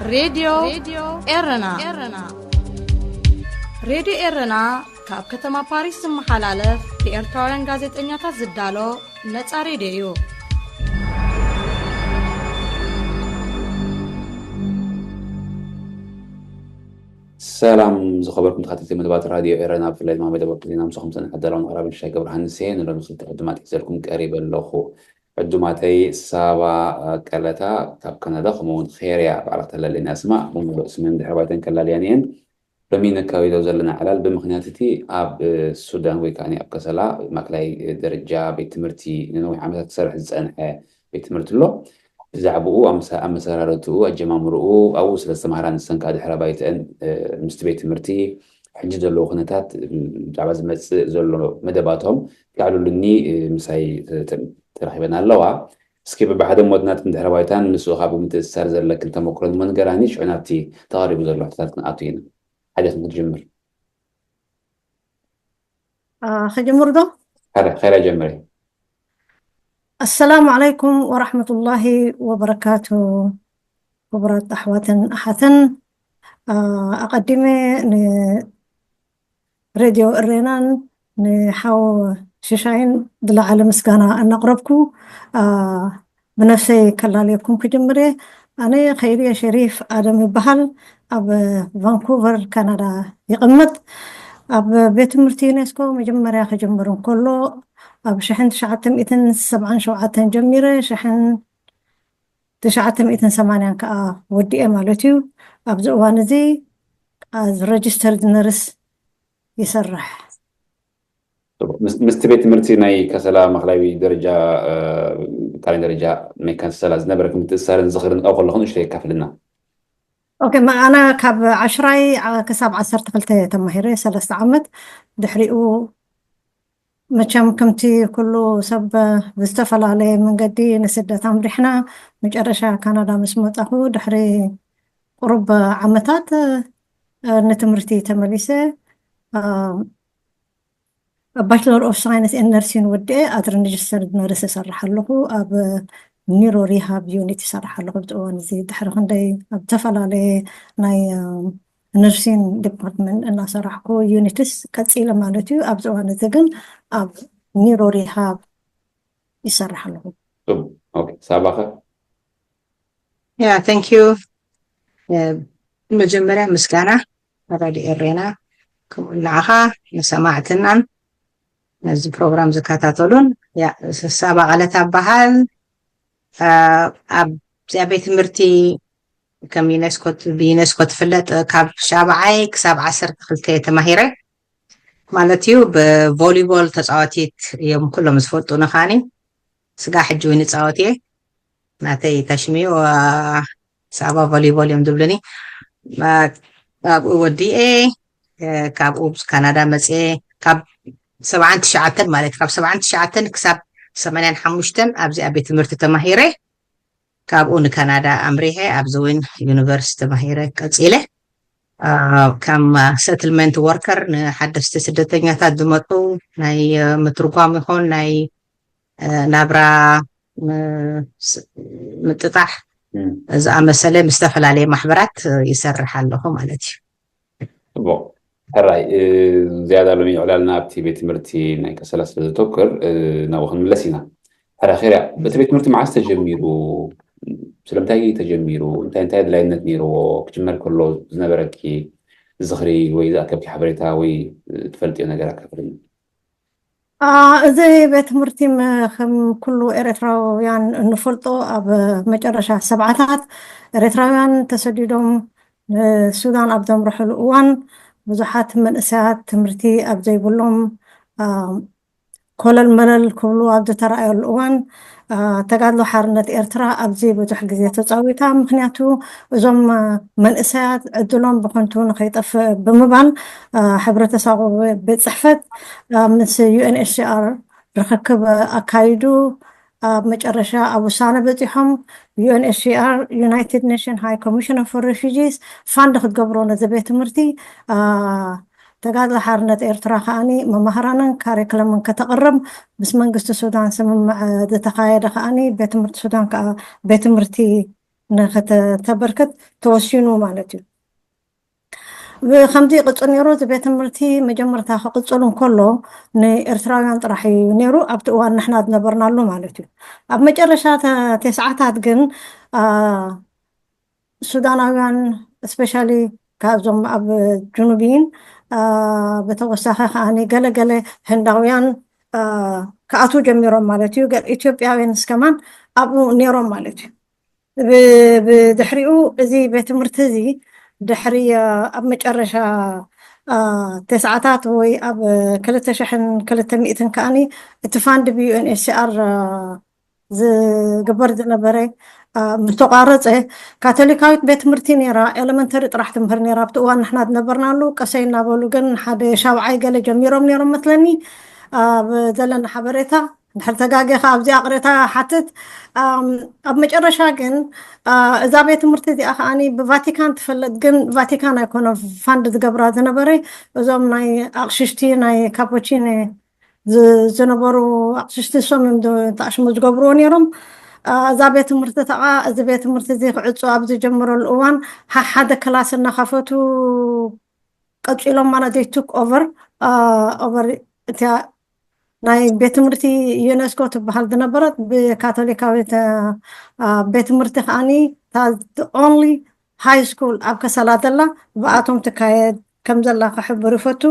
ሬድዮ ኤረና። ሬድዮ ኤረና ካብ ከተማ ፓሪስ ዝመሓላለፍ ብኤርትራውያን ጋዜጠኛታት ዝዳሎ ነጻ ሬድዮ እዩ። ሰላም ዝኸበርኩም ተኸታተልቲ መደባት ራድዮ ኤረና፣ ብፍላይ ድማ መደባት ዜና ምሳኹም ዝጸንሐ ደራውን ኣቕራቢ ንሻይ ገብረሃንስ እየ። ንሎሚ ክልተ ዕዱማት ሒዘልኩም ቀሪበ ኣለኹ። ዕዱማተይ ሳባ ቀለታ ካብ ካናዳ፣ ከምኡውን ኼርያ ባዕላ ክተላልየና ስማ፣ ብምሉእ ስመን ድሕሪ ባይተን ከላልያን እየን። ሎሚ ነካይዶ ዘለና ዕላል ብምኽንያት እቲ ኣብ ሱዳን ወይ ከዓ ኣብ ከሰላ ማእከላይ ደረጃ ቤት ትምህርቲ ንነዊሕ ዓመታት ክሰርሕ ዝጸንሐ ቤት ትምህርቲ ኣሎ። ብዛዕባኡ ኣመሰራርትኡ፣ ኣጀማምርኡ፣ ኣብኡ ስለ ዝተማሃራ ንሰን ከዓ ድሕረ ባይተአን ምስቲ ቤት ትምህርቲ ሕጂ ዘለዎ ኩነታት ብዛዕባ ዝመፅእ ዘሎ መደባቶም ክዕልሉኒ ምሳይ ተረኪበን ኣለዋ። እስኪ ብብሓደ ሞድናትን ድሕረ ባይታን ምስኡ ካብ ምትእስሳር ዘለክን ተመክሮን ምንገራኒ ሽዑ ናብቲ ተቐሪቡ ዘሎ ሕቶታት ክንኣቱ ኢና። ሓደት ክትጅምር ክጅምር ዶ? ኸይራ ጀምሪ። ኣሰላሙ ዓለይኩም ወራሕመቱላሂ ወበረካቱ። ክቡራት ኣሕዋትን ኣሓትን፣ ኣቐዲመ ንሬድዮ እሬናን ንሓው ሽሻይን ዝለዓለ ምስጋና እናቕረብኩ፣ ብነፍሰይ ከላልየኩም ክጅምር እየ። ኣነ ኸይርየ ሸሪፍ ኣደም ይበሃል። ኣብ ቫንኩቨር ካናዳ ይቕመጥ። ኣብ ቤት ትምህርቲ ዩኔስኮ መጀመርያ ክጅምር እንከሎ ኣብ ሽሕን ትሽዓተ ሚእትን ሰብዓን ሸውዓተን ጀሚረ ሽሕን ትሽዓተ ሚእትን ሰማንያን ከዓ ወዲኤ ማለት እዩ። ኣብዚ እዋን እዚ as registered nurse ይሰርሕ። ምስቲ ቤት ትምህርቲ ናይ ከሰላ ማእኸላይ ደረጃ ካልኣይ ደረጃ ናይ ከሰላ ዝነበረክ ምትእስሳርን ዝኽርን ካብኡ ከለኹ ንእሽተይ የካፍልና። ኦኬ፣ ኣነ ካብ ዓሽራይ ክሳብ ዓሰርተ ክልተ ተማሂረ ሰለስተ ዓመት። ድሕሪኡ መቸም ከምቲ ኩሉ ሰብ ብዝተፈላለየ መንገዲ ንስደት ኣምሪሕና። መጨረሻ ካናዳ ምስ መጻኹ ድሕሪ ቁሩብ ዓመታት ንትምህርቲ ተመሊሰ። ባችለር ኦፍ ሳይንስ ኤን ነርሲን ወዲኤ ኣድረንጅስተር ነርስ እሰርሕ ኣለኹ። ኣብ ኒሮ ሪሃብ ዩኒት ይሰርሕ ኣለኹ። ብቲ እዋን እዚ ድሕሪ ክንደይ ኣብ ዝተፈላለየ ናይ ነርሲን ዲፓርትመንት እናሰራሕኩ ዩኒትስ ቀፂለ ማለት እዩ። ኣብዚ እዋን እዚ ግን ኣብ ኒሮ ሪሃብ ይሰርሕ ኣለኹ። ሳባኸ? ያ thank you። መጀመርያ ምስጋና ራድዮ ኤሬና ከምኡ ንዓኻ ንሰማዕትናን ነዚ ፕሮግራም ዝከታተሉን። ያ ሳባ ቀለታ በሃል። ኣብዚኣ ቤት ትምህርቲ ከም ዩኔስኮ ብዩኔስኮ ትፍለጥ ካብ ሻብዓይ ክሳብ ዓሰርተ ክልተ ተማሂረ ማለት እዩ። ብቮሊቦል ተፃዋቲት እዮም ኩሎም ዝፈልጡ ንኻኒ ስጋ ሕጂ እውን ይፃወት እየ። ናተይ ታሽሚዮ ሳባ ቮሊቦል እዮም ዝብልኒ። ኣብኡ ወዲኤ ካብኡ ካናዳ መፅኤ ካብ ሰብዓን ትሽዓተን ማለት ካብ ሰብዓን ትሽዓተን ክሳብ ሰማንያን ሓሙሽተን ኣብዚኣ ቤት ትምህርቲ ተማሂረ። ካብኡ ንካናዳ ኣምሪሐ ኣብዚ እውን ዩኒቨርሲቲ ተማሂረ ቀፂለ። ከም ሰትልመንት ወርከር ንሓደስቲ ስደተኛታት ዝመፁ ናይ ምትርጓም ይኹን ናይ ናብራ ምጥጣሕ ዝኣመሰለ ምስ ዝተፈላለየ ማሕበራት ይሰርሕ ኣለኹ ማለት እዩ። ፅቡቅ። ሕራይ ዝያዳ ሎሚ ዕላልና ኣብቲ ቤት ትምህርቲ ናይ ቀሰላ ስለ ዘተኩር ናብኡ ክንምለስ ኢና። ሕራይ ኸይርያ፣ እቲ ቤት ትምህርቲ መዓስ ተጀሚሩ? ስለምንታይ ተጀሚሩ? እንታይ እንታይ ኣድላይነት ነይርዎ? ክጅመር ከሎ ዝነበረኪ ዝኽሪ ወይ ዝኣከብኪ ሓበሬታ ወይ ትፈልጥዮ ነገር ኣካፍልኒ። እዚ ቤት ትምህርቲ ከም ኩሉ ኤርትራውያን እንፈልጦ ኣብ መጨረሻ ሰብዓታት ኤርትራውያን ተሰዲዶም ንሱዳን ኣብ ዘምርሕሉ እዋን ብዙሓት መንእሰያት ትምህርቲ ኣብ ዘይብሎም ኮለል መለል ክብሉ ኣብ ዝተረኣየሉ እዋን ተጋድሎ ሓርነት ኤርትራ ኣብዚ ብዙሕ ግዜ ተፃዊታ። ምክንያቱ እዞም መንእሰያት ዕድሎም ብከንቱ ንከይጠፍእ ብምባል ሕብረተሰብ ቤት ፅሕፈት ምስ ዩኤንኤችሲኣር ርክክብ ኣካይዱ። ኣብ መጨረሻ ኣብ ውሳነ በፂሖም። ዩኤንኤችሲኣር፣ ዩናይትድ ኔሽን ሃይ ኮሚሽነር ፎር ሬፊጂስ፣ ፋንድ ክትገብሮ ነዚ ቤት ትምህርቲ ተጋድሎ ሓርነት ኤርትራ ከዓኒ መማህራንን ካሪክለምን ከተቕርብ ምስ መንግስቲ ሱዳን ስምምዕ ዝተኻየደ ከዓኒ ቤት ትምህርቲ ሱዳን ከዓ ቤት ትምህርቲ ንኸተበርክት ተወሲኑ ማለት እዩ። ብከምዚ ይቕጽል ነይሩ። እዚ ቤት ትምህርቲ መጀመርታ ክቕጽል እንከሎ ንኤርትራውያን ጥራሕ እዩ ነይሩ፣ ኣብቲ እዋን ንሕና ዝነበርናሉ ማለት እዩ። ኣብ መጨረሻ ተ- ተስዓታት ግን ሱዳናውያን፣ ስፔሻሊ ካብዞም ኣብ ጅኑቢን፣ ብተወሳኺ ከዓኒ ገለገለ ህንዳውያን ክኣትዉ ጀሚሮም ማለት እዩ። ገለ ኢትዮጵያውያን እስከማን ኣብኡ ነይሮም ማለት እዩ። ብድሕሪኡ እዚ ቤት ትምህርቲ እዚ ድሕሪ ኣብ መጨረሻ ተስዓታት ወይ ኣብ ክልተ ሽሕን ክልተ ሚእትን ከዓኒ እቲ ፋንድ ብዩኤንኤችሲኣር ዝግበር ዝነበረ ምስ ተቋረፀ፣ ካቶሊካዊት ቤት ትምህርቲ ነይራ፣ ኤለመንተሪ ጥራሕ ትምህር ነይራ። ኣብቲ እዋን ንሕና ዝነበርናሉ ቀሰይ እናበሉ ግን ሓደ ሻብዓይ ገለ ጀሚሮም ነይሮም መስለኒ። ኣብ ዘለና ሓበሬታ ድሕር ተጋጌኻ ኣብዚ ኣቕሬታ ሓትት። ኣብ መጨረሻ ግን እዛ ቤት ትምህርቲ እዚኣ ከዓኒ ብቫቲካን ትፈለጥ፣ ግን ቫቲካን ኣይኮነ ፋንድ ዝገብራ ዝነበረ፣ እዞም ናይ ኣቕሽሽቲ ናይ ካፖቺን ዝነበሩ ኣቕሽሽቲ እሶም እዮም ተኣሽሙ ዝገብርዎ ነይሮም። እዛ ቤት ትምህርቲ ተቓ እዚ ቤት ትምህርቲ እዚ ክዕፁ ኣብ ዝጀምረሉ እዋን ሓሓደ ክላስ እናኸፈቱ ቀፂሎም ማለት ቱክ ኦቨር ኦቨር እቲያ ናይ ቤት ትምህርቲ ዩኔስኮ ትበሃል ዝነበረት ብካቶሊካዊት ቤት ትምህርቲ ከዓኒ ኦንሊ ሃይ ስኩል ኣብ ከሰላ ዘላ ብኣቶም ትካየድ ከም ዘላ ክሕብር ይፈቱ።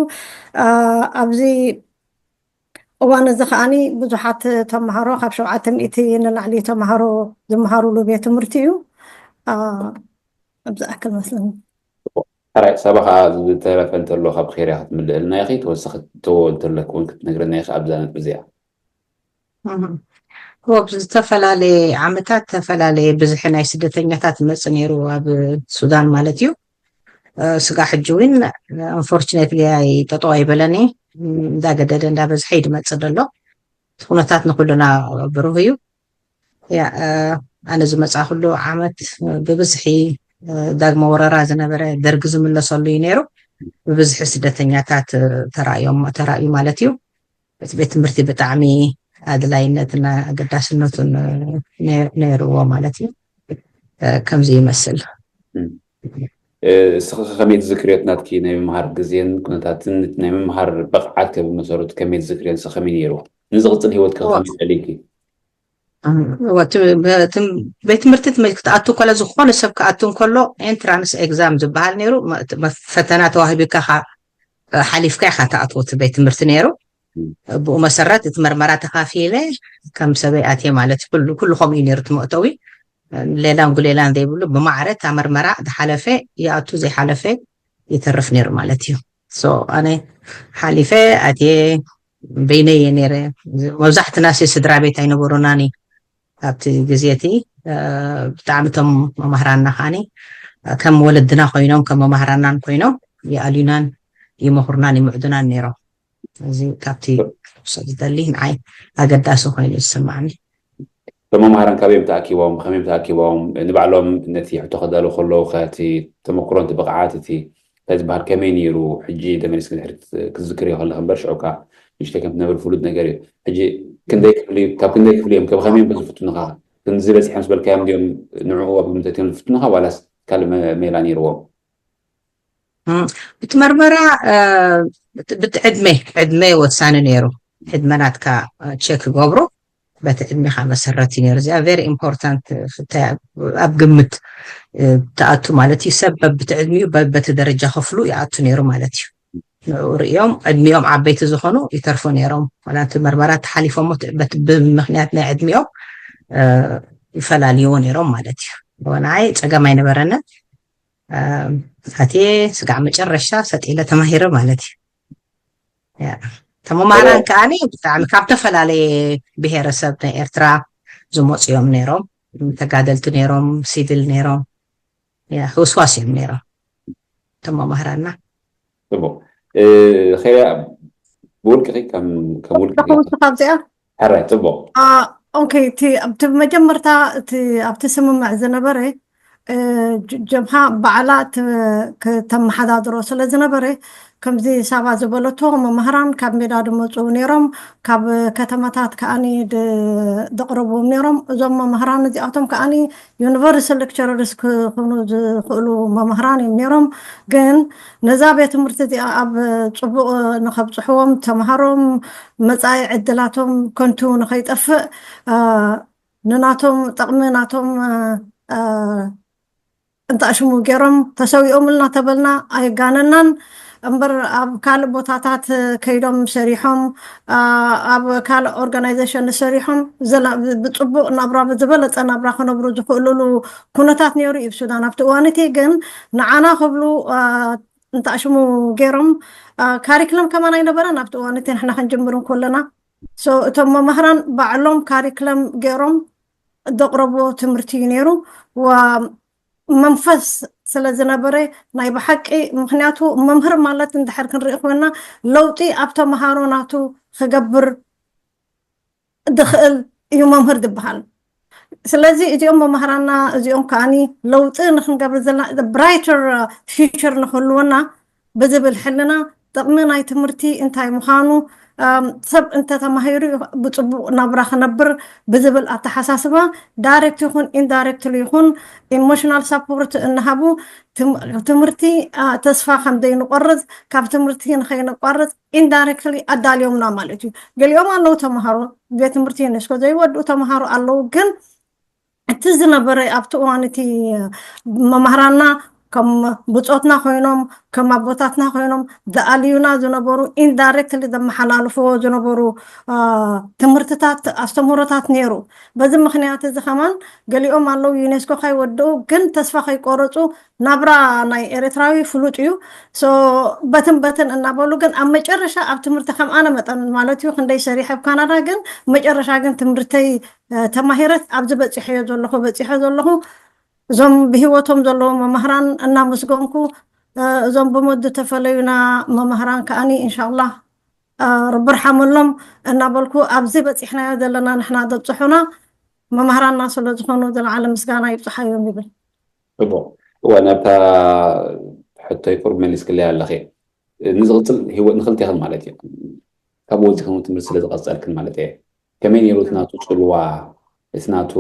ኣብዚ እዋን እዚ ከዓኒ ብዙሓት ተምሃሮ ካብ ሸውዓተ ሚእቲ ንላዕሊ ተምሃሮ ዝመሃሩሉ ቤት ትምህርቲ እዩ። ኣብ ዝኣክል መስለኒ። ሕራይ ሳባ ከዓ ዝተረፈ እንተሎ ካብ ኬርያ ክትምልእልና ኢኺ፣ ተወሰኺ እተዎ እንተለኪ እውን ክትነግርና ኢኺ ኣብዛ ነጥቢ እዚኣ። ወብ ዝተፈላለየ ዓመታት ዝተፈላለየ ብዝሒ ናይ ስደተኛታት ይመፅእ ነይሩ ኣብ ሱዳን ማለት እዩ። ስጋ ሕጂ እውን ኣንፎርችነትሊ ኣይጠጠው ኣይበለኒ እንዳገደደ እንዳበዝሐ ይድመፅእ ዘሎ። እቲ ኩነታት ንኩልና ብሩህ እዩ። ኣነ ዝመፃ ኩሉ ዓመት ብብዝሒ ዳግመ ወረራ ዝነበረ ደርጊ ዝምለሰሉ እዩ ነይሩ። ብብዝሒ ስደተኛታት ተራእዮም ተራእዩ ማለት እዩ። እቲ ቤት ትምህርቲ ብጣዕሚ ኣድላይነትና ኣገዳስነቱን ነይርዎ ማለት እዩ። ከምዚ ይመስል። እስኺ ከመይ ትዝክርዮ ናትኪ ናይ ምምሃር ግዜን ኩነታትን፣ እቲ ናይ ምምሃር ብቕዓት ከብል መሰረቱ ከመይ ትዝክርዮ ንስኺ ከመይ ነይሩ? ንዝቕፅል ሂወትኪ ከመይ ጸሊልኪ? ቤት ትምህርቲ ክትኣቱ ከሎ ዝኾነ ሰብ ክኣቱ እንከሎ ኤንትራንስ ኤግዛም ዝበሃል ነይሩ። ፈተና ተዋሂቡካ ሓሊፍካ ኢኻ ትኣትዎ እቲ ቤት ትምህርቲ ነይሩ። ብኡ መሰረት እቲ መርመራ ተኻፊለ ከም ሰበይ ኣትየ ማለት ኩሉ ከምኡ እዩ ነይሩ እቲ መእተዊ። ሌላን ጉሌላን ዘይብሉ ብማዕረ እታ መርመራ ዝሓለፈ ይኣቱ ዘይሓለፈ ይተርፍ ነይሩ ማለት እዩ። ኣነ ሓሊፈ ኣትየ በይነይ እየ ነይረ። መብዛሕትናሲ ስድራ ቤት ኣይነበሩናን ኣብቲ ግዜ እቲ። ብጣዕሚ እቶም መማህራንና ከዓኒ ከም ወለድና ኮይኖም ከም መማህራናን ኮይኖም ይኣልዩናን ይመኽሩናን ይምዕዱናን ነይሮም። እዚ ካብቲ ክውሰድ ዝደሊ ንዓይ ኣገዳሲ ኮይኑ ዝስማዕኒ። እቶም መማህራን ካበዮም ተኣኪቦም ብኸመዮም ተኣኪቦም ንባዕሎም ነቲ ሕቶ ከዳሉ ከለዉ ከቲ ተመክሮን ብቕዓት እቲ እንታይ ዝበሃል ከመይ ነይሩ? ሕጂ ተመሊስኪ ድሕሪት ክትዝክርዮ ከለኺ እምበር ሽዑ ከኣ ንእሽተይ ከም ትነብሪ ፍሉጥ ነገር እዩ። ሕጂ ክንደይ ክፍሊ ካብ ክንደይ ክፍሊ እዮም ከብ ከመይ እዮም ዝፍትኑኻ? ክንዚ በፂሖም ዝበልካዮም ድዮም ንዕኡ ኣብ ግምት ኣእትዮም ዝፍትኑኻ ዋላስ ካልእ ሜላ ነይርዎም? እቲ መርመራ ብቲ ዕድመ ዕድመ ወሳኒ ነይሩ። ዕድመ ናትካ ቸክ ይገብሩ በቲ ዕድሜኻ መሰረት እዩ ነይሩ። እዚኣ ቨሪ ኢምፖርታንት ኣብ ግምት ትኣቱ ማለት እዩ። ሰብ በብቲ ዕድሚኡ በበቲ ደረጃ ክፍሉ ይኣቱ ነይሩ ማለት እዩ። ንኡ ርእዮም ዕድሚኦም ዓበይቲ ዝኾኑ ይተርፉ ነይሮም። ዋላ እቲ መርመራ ተሓሊፎሞ በቲ ብምክንያት ናይ ዕድሚኦም ይፈላልይዎ ነይሮም ማለት እዩ። ንዓይ ፀገም ኣይነበረንን። ኣትየ ስጋዕ መጨረሻ ሰጢለ ተማሂረ ማለት እዩ። ተመማህራን ከዓኒ ብጣዕሚ ካብ ዝተፈላለየ ብሄረሰብ ናይ ኤርትራ ዝመፁ እዮም ነይሮም። ተጋደልቲ ነይሮም፣ ሲቪል ነይሮም፣ ህውስዋስ እዮም ነይሮም ተመማህራና። ጽቡቅ። ኸያ ብውልቅኺ ከም ውልቂ ካብዚኣ ሕራይ ጽቡቅ። ኦኬ፣ እቲ ኣብቲ መጀመርታ እቲ ኣብቲ ስምምዕ ዝነበረ ጀብሃ ባዕላ ከተመሓዳድሮ ስለ ዝነበረ፣ ከምዚ ሳባ ዝበለቶ፣ መምህራን ካብ ሜዳ ዝመፁ ነይሮም፣ ካብ ከተማታት ከዓኒ ዘቕረብዎም ነይሮም። እዞም መምህራን እዚኣቶም ከዓኒ ዩኒቨርሲቲ ሌክቸረርስ ክኾኑ ዝኽእሉ መምህራን እዮም ነይሮም። ግን ነዛ ቤት ትምህርቲ እዚኣ ኣብ ፅቡቕ ንኸብፅሕዎም፣ ተምሃሮም መፃኢ ዕድላቶም ከንቱ ንኸይጠፍእ፣ ንናቶም ጠቕሚ ናቶም እንታሽሙ ገይሮም ተሰዊኦምልና ተበልና ኣይጋነናን። እምበር ኣብ ካልእ ቦታታት ከይዶም ሰሪሖም፣ ኣብ ካልእ ኦርጋናይዜሽን ሰሪሖም ብፅቡቕ ናብራ፣ ብዝበለፀ ናብራ ክነብሩ ዝኽእሉሉ ኩነታት ነይሩ እዩ ሱዳን ኣብቲ እዋን እቲ። ግን ንዓና ክብሉ እንታሽሙ ገይሮም፣ ካሪክለም ከማን ኣይነበረን ኣብቲ እዋን እቲ ንሕና ክንጅምር እንከለና። እቶም መምህራን ባዕሎም ካሪክለም ገይሮም ዘቕረብዎ ትምህርቲ እዩ ነይሩ። መንፈስ ስለ ዝነበረ ናይ ብሓቂ፣ ምክንያቱ መምህር ማለት እንድሕር ክንርኢ ኮይና ለውጢ ኣብ ተምሃሮ ናቱ ክገብር ዝኽእል እዩ መምህር ዝበሃል። ስለዚ እዚኦም መምህራና እዚኦም ከዓኒ ለውጢ ንክንገብር ዘለና ብራይተር ፊውቸር ንክህልወና ብዝብል ሕልና ጥቕሚ ናይ ትምህርቲ እንታይ ምዃኑ፣ ሰብ እንተተማሂሩ ብፅቡቕ ናብራ ክነብር ብዝብል ኣተሓሳስባ ዳይሬክት ይኹን ኢንዳይሬክትሊ ይኹን ኢሞሽናል ሳፖርት እናሃቡ ትምህርቲ ተስፋ ከም ዘይንቆርፅ፣ ካብ ትምህርቲ ንኸይነቋርፅ ኢንዳይሬክትሊ ኣዳልዮምና ማለት እዩ። ገሊኦም ኣለዉ ተምሃሮ ቤት ትምህርቲ ዩኔስኮ ዘይወድኡ ተምሃሮ ኣለዉ። ግን እቲ ዝነበረ ኣብቲ እዋን እቲ መምህራንና ከም ብፆትና ኮይኖም ከም ኣቦታትና ኮይኖም ዝኣልዩና ዝነበሩ ኢንዳይሬክትሊ ዘመሓላልፍዎ ዝነበሩ ትምህርትታት ኣስተምህሮታት ነይሩ። በዚ ምክንያት እዚ ከማን ገሊኦም ኣለዉ ዩኔስኮ ከይወድኡ ግን ተስፋ ከይቆረፁ ናብራ ናይ ኤርትራዊ ፍሉጥ እዩ። በትን በትን እናበሉ ግን ኣብ መጨረሻ ኣብ ትምህርቲ ከም ኣነ መጠን ማለት እዩ ክንደይ ሰሪሐ ኣብ ካናዳ ግን መጨረሻ ግን ትምህርተይ ተማሂረት ኣብዚ በፂሐዮ ዘለኹ በፂሐ ዘለኹ እዞም ብህይወቶም ዘለዉ መምህራን እናመስገንኩ እዞም ብሞት ዝተፈለዩና መምህራን ከዓኒ እንሻላ ረቢ ርሓመሎም እናበልኩ ኣብዚ በፂሕናዮ ዘለና ንሕና ዘብፅሑና መምህራንና ስለ ዝኾኑ ዝለዓለ ምስጋና ይብፅሓዮም ይብል። ጽቡቕ። እወ ናብታ ሕቶይ ቁሩብ መሊስክለይ ኣለኺ። ንዝቕጽል ህይወት ንኽልቴኽን ማለት እዩ። ካብኡ ወጺኽን እውን ትምህርቲ ስለ ዝቐጸልክን ማለት እየ። ከመይ ነይሩ እቲ ናቱ ጽልዋ፣ እቲ ናቱ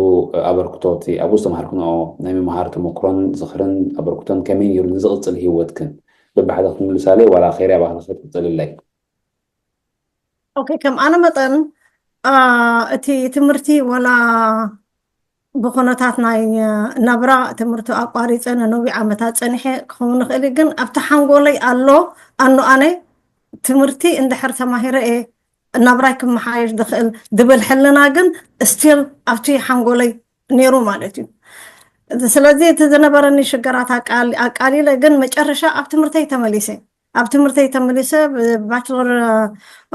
ኣበርክቶ፣ እቲ ኣብኡ ዝተማሃርክንኦ ናይ ምምሃር ተመክሮን ዝኽርን ኣበርክቶን ከመይ ነይሩ ንዝቕጽል ህይወትክን? በብሓደ ክትምልሳለይ ዋላ ኸይርያ ባህሊ ክትቅጽልለይ? ኦኬ ከም ኣነ መጠን እቲ ትምህርቲ ወላ ብኹነታት ናይ ናብራ ትምህርቲ ኣቋሪፀ ንነዊሕ ዓመታት ፀኒሐ ክኸውን ይኽእል እዩ። ግን ኣብቲ ሓንጎለይ ኣሎ ኣኑ ኣነ ትምህርቲ እንድሕር ተማሂረ እየ ናብራይ ክመሓየሽ ዝኽእል ድብል ሕልና ግን ስቲል ኣብቲ ሓንጎለይ ነይሩ ማለት እዩ። ስለዚ እቲ ዝነበረኒ ሽግራት ኣቃሊለ ግን መጨረሻ ኣብ ትምህርተይ ተመሊሰ ኣብ ትምህርተይ ተመሊሰ ባችለር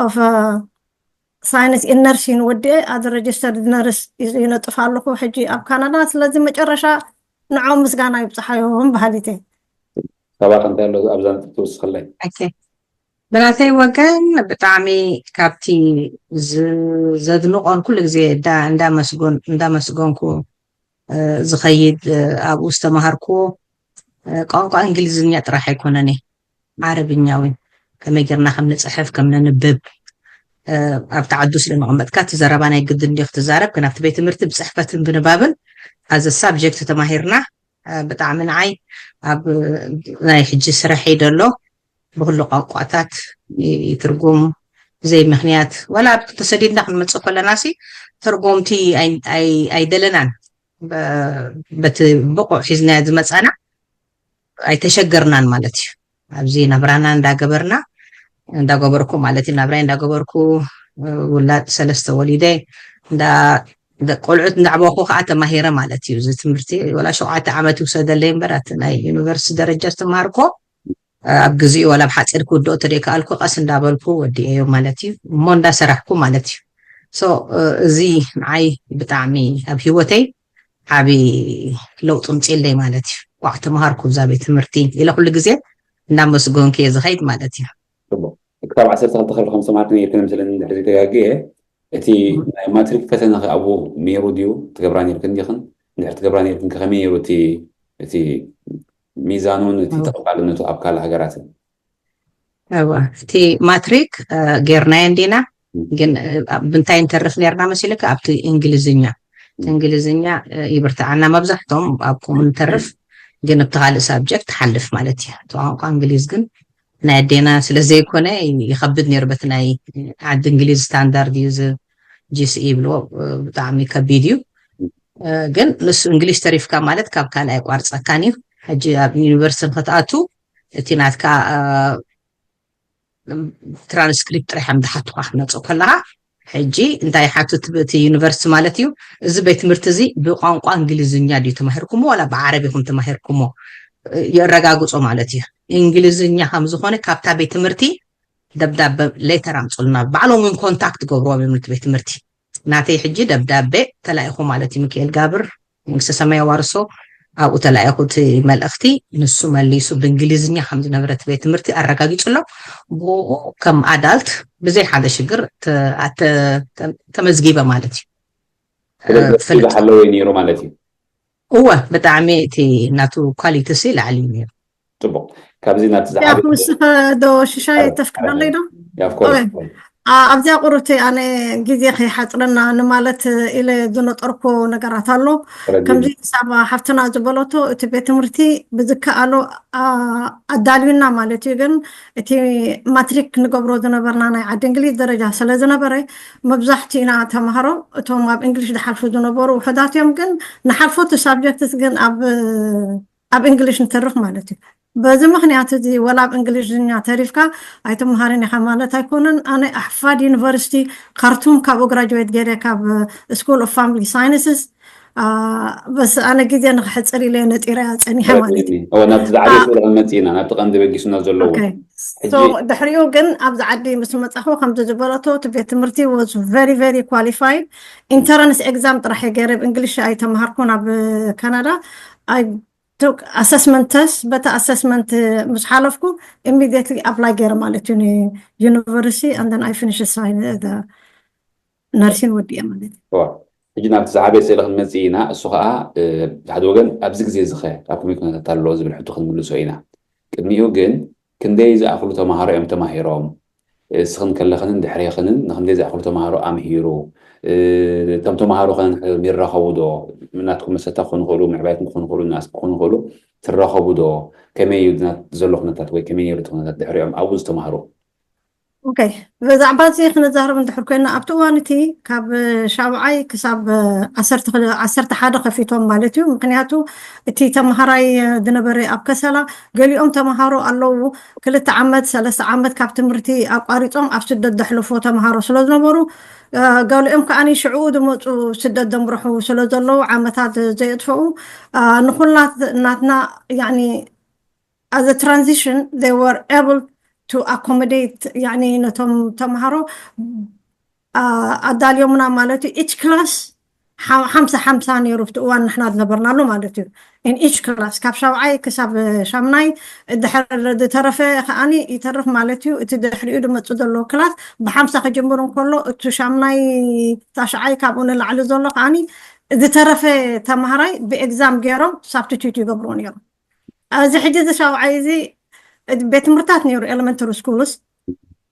ኦፍ ሳይንስ ኢን ነርሲን ወዲኤ ኣዝ ረጅስተርድ ነርስ ይነጥፍ ኣለኹ ሕጂ ኣብ ካናዳ። ስለዚ መጨረሻ ንዖም ምስጋና ይብፅሓዮም በሃሊት እየ። ካባኸ እንታይ ኣሎ ኣብዛ ነጥቢ ትውስኸለይ? ብናተይ ወገን ብጣዕሚ ካብቲ ዘድንቆን ኩሉ ግዜ እንዳመስገንኩ ዝኸይድ ኣብኡ ዝተማሃርኩዎ ቋንቋ እንግሊዝኛ ጥራሕ ኣይኮነን፣ ዓረብኛ እውን ከመይ ጌርና ከም ንፅሕፍ ከም ነንብብ ኣብቲ ዓዱ ስለ ንቐመጥካ እቲ ዘረባ ናይ ግድን እንዲ ክትዛረብ ግን ኣብቲ ቤት ትምህርቲ ብፅሕፈትን ብንባብን ኣዘ ሳብጀክት ተማሂርና። ብጣዕሚ ንዓይ ኣብ ናይ ሕጂ ስራሐይ ደሎ ብኩሉ ቋንቋታት ይትርጉም ብዘይ ምክንያት ዋላ ኣብ ተሰዲድና ክንመፅእ ከለና ሲ ተርጎምቲ ኣይደለናን። በቲ ብቑዕ ሒዝናዮ ዝመፃና ኣይተሸገርናን ማለት እዩ። ኣብዚ ናብራና እንዳገበርና እንዳገበርኩ ማለት እዩ ናብራይ እንዳገበርኩ ውላድ ሰለስተ ወሊደ እንዳ ቆልዑት እንዳዕበኹ ከዓ ተማሂረ ማለት እዩ። እዚ ትምህርቲ ወላ ሸውዓተ ዓመት ይውሰደለይ እምበር ኣቲ ናይ ዩኒቨርሲቲ ደረጃ ዝተማሃርኮ ኣብ ግዚኡ ዋላ ብሓፂር ክውድኦ ተደይከኣልኩ ቀስ እንዳበልኩ ወዲኤዮ ማለት እዩ እሞ እንዳሰራሕኩ ማለት እዩ። እዚ ንዓይ ብጣዕሚ ኣብ ሂወተይ ዓብዪ ለውጢ ምፅኢለይ ማለት እዩ። ቋዕ ተምሃርኩ እዛ ቤት ትምህርቲ ኢለ ኩሉ ግዜ እናመስገንኩ እየ ዝኸይድ ማለት እዩ። ክሳብ ዓሰርተ ክልተ ክፍሊ ከም ዝተማሃርክን እየ ክነምስለኒ እንድሕር ዘይተጋግየ እቲ ናይ ማትሪክ ፈተናኺ ኣብኡ ነይሩ ድዩ ትገብራ ነይርክን ዲኽን? እንድሕር ትገብራ ነይርክን ከመይ ነይሩ እቲ እቲ ሚዛኑን እቲ ተቐባልነቱ ኣብ ካልእ ሃገራትን? እወ፣ እቲ ማትሪክ ጌርናዮ እንዲና። ግን ብንታይ እንተርፍ ነርና መሲልካ ኣብቲ እንግሊዝኛ እንግሊዝኛ ይብርትዓና። መብዛሕቶም ኣብ ከምኡ ንተርፍ፣ ግን ኣብቲ ካልእ ሳብጀክት ሓልፍ ማለት እዩ። እቲ ቋንቋ እንግሊዝ ግን ናይ ኣዴና ስለ ዘይኮነ ይኸብድ ነይሩ። በቲ ናይ ዓዲ እንግሊዝ ስታንዳርድ እዩ፣ ጂስኢ ይብልዎ፣ ብጣዕሚ ከቢድ እዩ። ግን ንሱ እንግሊሽ ተሪፍካ ማለት ካብ ካልእ ኣይቋርፀካን እዩ። ሕጂ ኣብ ዩኒቨርሲቲ ንክትኣቱ እቲ ናትካ ትራንስክሪፕት ጥራሕ እዮም ዝሓቱካ ክትመፅእ ከለካ። ሕጂ እንታይ ሓቱ እቲ ዩኒቨርሲቲ ማለት እዩ፣ እዚ ቤት ትምህርቲ እዚ ብቋንቋ እንግሊዝኛ ድዩ ተማሂርኩሞ ዋላ ብዓረብ ኢኹም ተማሂርኩሞ የረጋግፆ ማለት እዩ። እንግሊዝኛ ከም ዝኾነ ካብታ ቤት ትምህርቲ ደብዳበ ሌተር ኣምፅልና፣ ባዕሎም እውን ኮንታክት ገብርዎም እዮም ነቲ ቤት ትምህርቲ። ናተይ ሕጂ ደብዳቤ ተላኢኹ ማለት እዩ። ሚካኤል ጋብር መንግስተ ሰማይ ኣዋርሶ ኣብኡ ተላኢኹ እቲ መልእኽቲ። ንሱ መሊሱ ብእንግሊዝኛ ከም ዝነበረ እቲ ቤት ትምህርቲ ኣረጋጊጹ ኣሎ። ብኡ ከም ኣዳልት ብዘይ ሓደ ሽግር ተመዝጊበ ማለት እዩ። ዝሓለወ ነይሩ ማለት እዩ። እወ፣ ብጣዕሚ እቲ ናቱ ኳሊቲ ሲ ላዕሊ እዩ ነይሩ። ፅቡቅ። ካብዚ ናብቲ ዝዓበየ ንስኸ ዶ ሽሻይ ተፍቅደለይ ዶ? ኣብዚኣ ቁሩብቲ ኣነ ግዜ ከይሓፅረና ንማለት ኢለ ዝነጠርኮ ነገራት ኣሎ። ከምዚ ሳባ ሓፍትና ዝበለቶ እቲ ቤት ትምህርቲ ብዝከኣሎ ኣዳልዩና ማለት እዩ። ግን እቲ ማትሪክ ንገብሮ ዝነበርና ናይ ዓዲ እንግሊዝ ደረጃ ስለ ዝነበረ መብዛሕትኡና ተምሃሮ እቶም ኣብ እንግሊሽ ዝሓልፉ ዝነበሩ ውሑዳት እዮም። ግን ንሓልፎ እቲ ሳብጀክትስ ግን ኣብ ኣብ እንግሊሽ ንተርፍ ማለት እዩ። በዚ ምክንያት እዚ ወላ ኣብ እንግሊዝኛ ተሪፍካ ኣይትምሃርን ኢካ ማለት ኣይኮነን። ኣነ ኣሕፋድ ዩኒቨርሲቲ ካርቱም ካብኡ ግራጅዌት ገይረ ካብ ስኩል ኦፍ ፋሚሊ ሳይንስስ። በስ ኣነ ግዜ ንክሕፅር ኢለ ነጢረ እያ ፀኒሐ ማለት እዩ። ናብቲ ዝዓበየ ስእሊ ክንመፅእ ኢና፣ ናብቲ ቀንዲ በጊሱና ዘለዎ። ድሕሪኡ ግን ኣብዚ ዓዲ ምስ መፃኹ ከምዚ ዝበለቶ እቲ ቤት ትምህርቲ was very very qualified። ኢንተረንስ ኤግዛም ጥራሕ ገይረ ብእንግሊሽ ኣይተምሃርኩን ኣብ ካናዳ። ኣሰስመንት ተስት በቲ ኣሰስመንት ምስ ሓለፍኩ ኢሚዲየትሊ ኣፕላይ ገይረ ማለት እዩ ንዩኒቨርሲቲ። ኣንደን ኣይ ፊኒሽ ሳይን ነርሲን ወዲኤ ማለት እዩ። ሕጂ ናብቲ ዝዓበየ ስእሊ ክንመፅእ ኢና። እሱ ከዓ ብሓደ ወገን ኣብዚ ግዜ እዚ ኸ ኣብ ከመይ ኩነታት ኣሎ ዝብል ሕቶ ክንምልሶ ኢና። ቅድሚኡ ግን ክንደይ ዝኣኽሉ ተምሃሮ እዮም ተማሂሮም? እስኽን ከለኽንን ድሕሬኽንን ንክንደይ ዝኣኽሉ ተምሃሮ ኣምሂሩ? እቶም ተምሃሮ ከ ይራኸቡ ዶ? ናትኩም መሰታ ክኾኑ ይኽእሉ፣ ምዕባይኩም ክኾኑ ይኽእሉ፣ ናስ ክኾኑ ይኽእሉ፣ ትራኸቡ ዶ? ከመይ እዩ ዘሎ ኩነታት ወይ ከመይ ነይሩ እቲ ኩነታት ድሕሪኦም ኣብኡ ዝተምሃሩ? ኦኬ፣ ብዛዕባ እዚ ክንዛረብ እንድሕር ኮይና ኣብቲ እዋን እቲ ካብ ሻብዓይ ክሳብ ዓሰርተ ሓደ ከፊቶም ማለት እዩ። ምክንያቱ እቲ ተምሃራይ ዝነበረ ኣብ ከሰላ ገሊኦም ተምሃሮ ኣለዉ ክልተ ዓመት ሰለስተ ዓመት ካብ ትምህርቲ ኣቋሪፆም ኣብ ስደት ዘሕለፉ ተምሃሮ ስለ ዝነበሩ ገሊኦም ከዓ ሽዕኡ ዝመፁ ስደት ዘምርሑ ስለ ዘለዉ ዓመታት ዘየጥፈኡ ንኩላት ናትና ያኒ as a transition they were able to accommodate ያኒ ነቶም ተምሃሮ ኣዳልዮምና ማለት እዩ። ኢች ክላስ ሓምሳ ሓምሳ ነይሩ ኣብቲ እዋን ንሕና ዝነበርናሉ ማለት እዩ። ኢን ኢች ክላስ ካብ ሻብዓይ ክሳብ ሻምናይ ድሕር ዝተረፈ ከዓኒ ይተርፍ ማለት እዩ። እቲ ድሕሪኡ ዝመፁ ዘለዉ ክላስ ብሓምሳ ክጅምር እንከሎ እቲ ሻምናይ ታሽዓይ ካብኡ ንላዕሊ ዘሎ ከዓኒ ዝተረፈ ተምሃራይ ብኤግዛም ገይሮም ሳብስቲቱት ይገብርዎ ነይሮም። እዚ ሕጂ እዚ ሻብዓይ እዚ ቤት ትምህርታት ነይሩ ኤሌመንተሪ ስኩልስ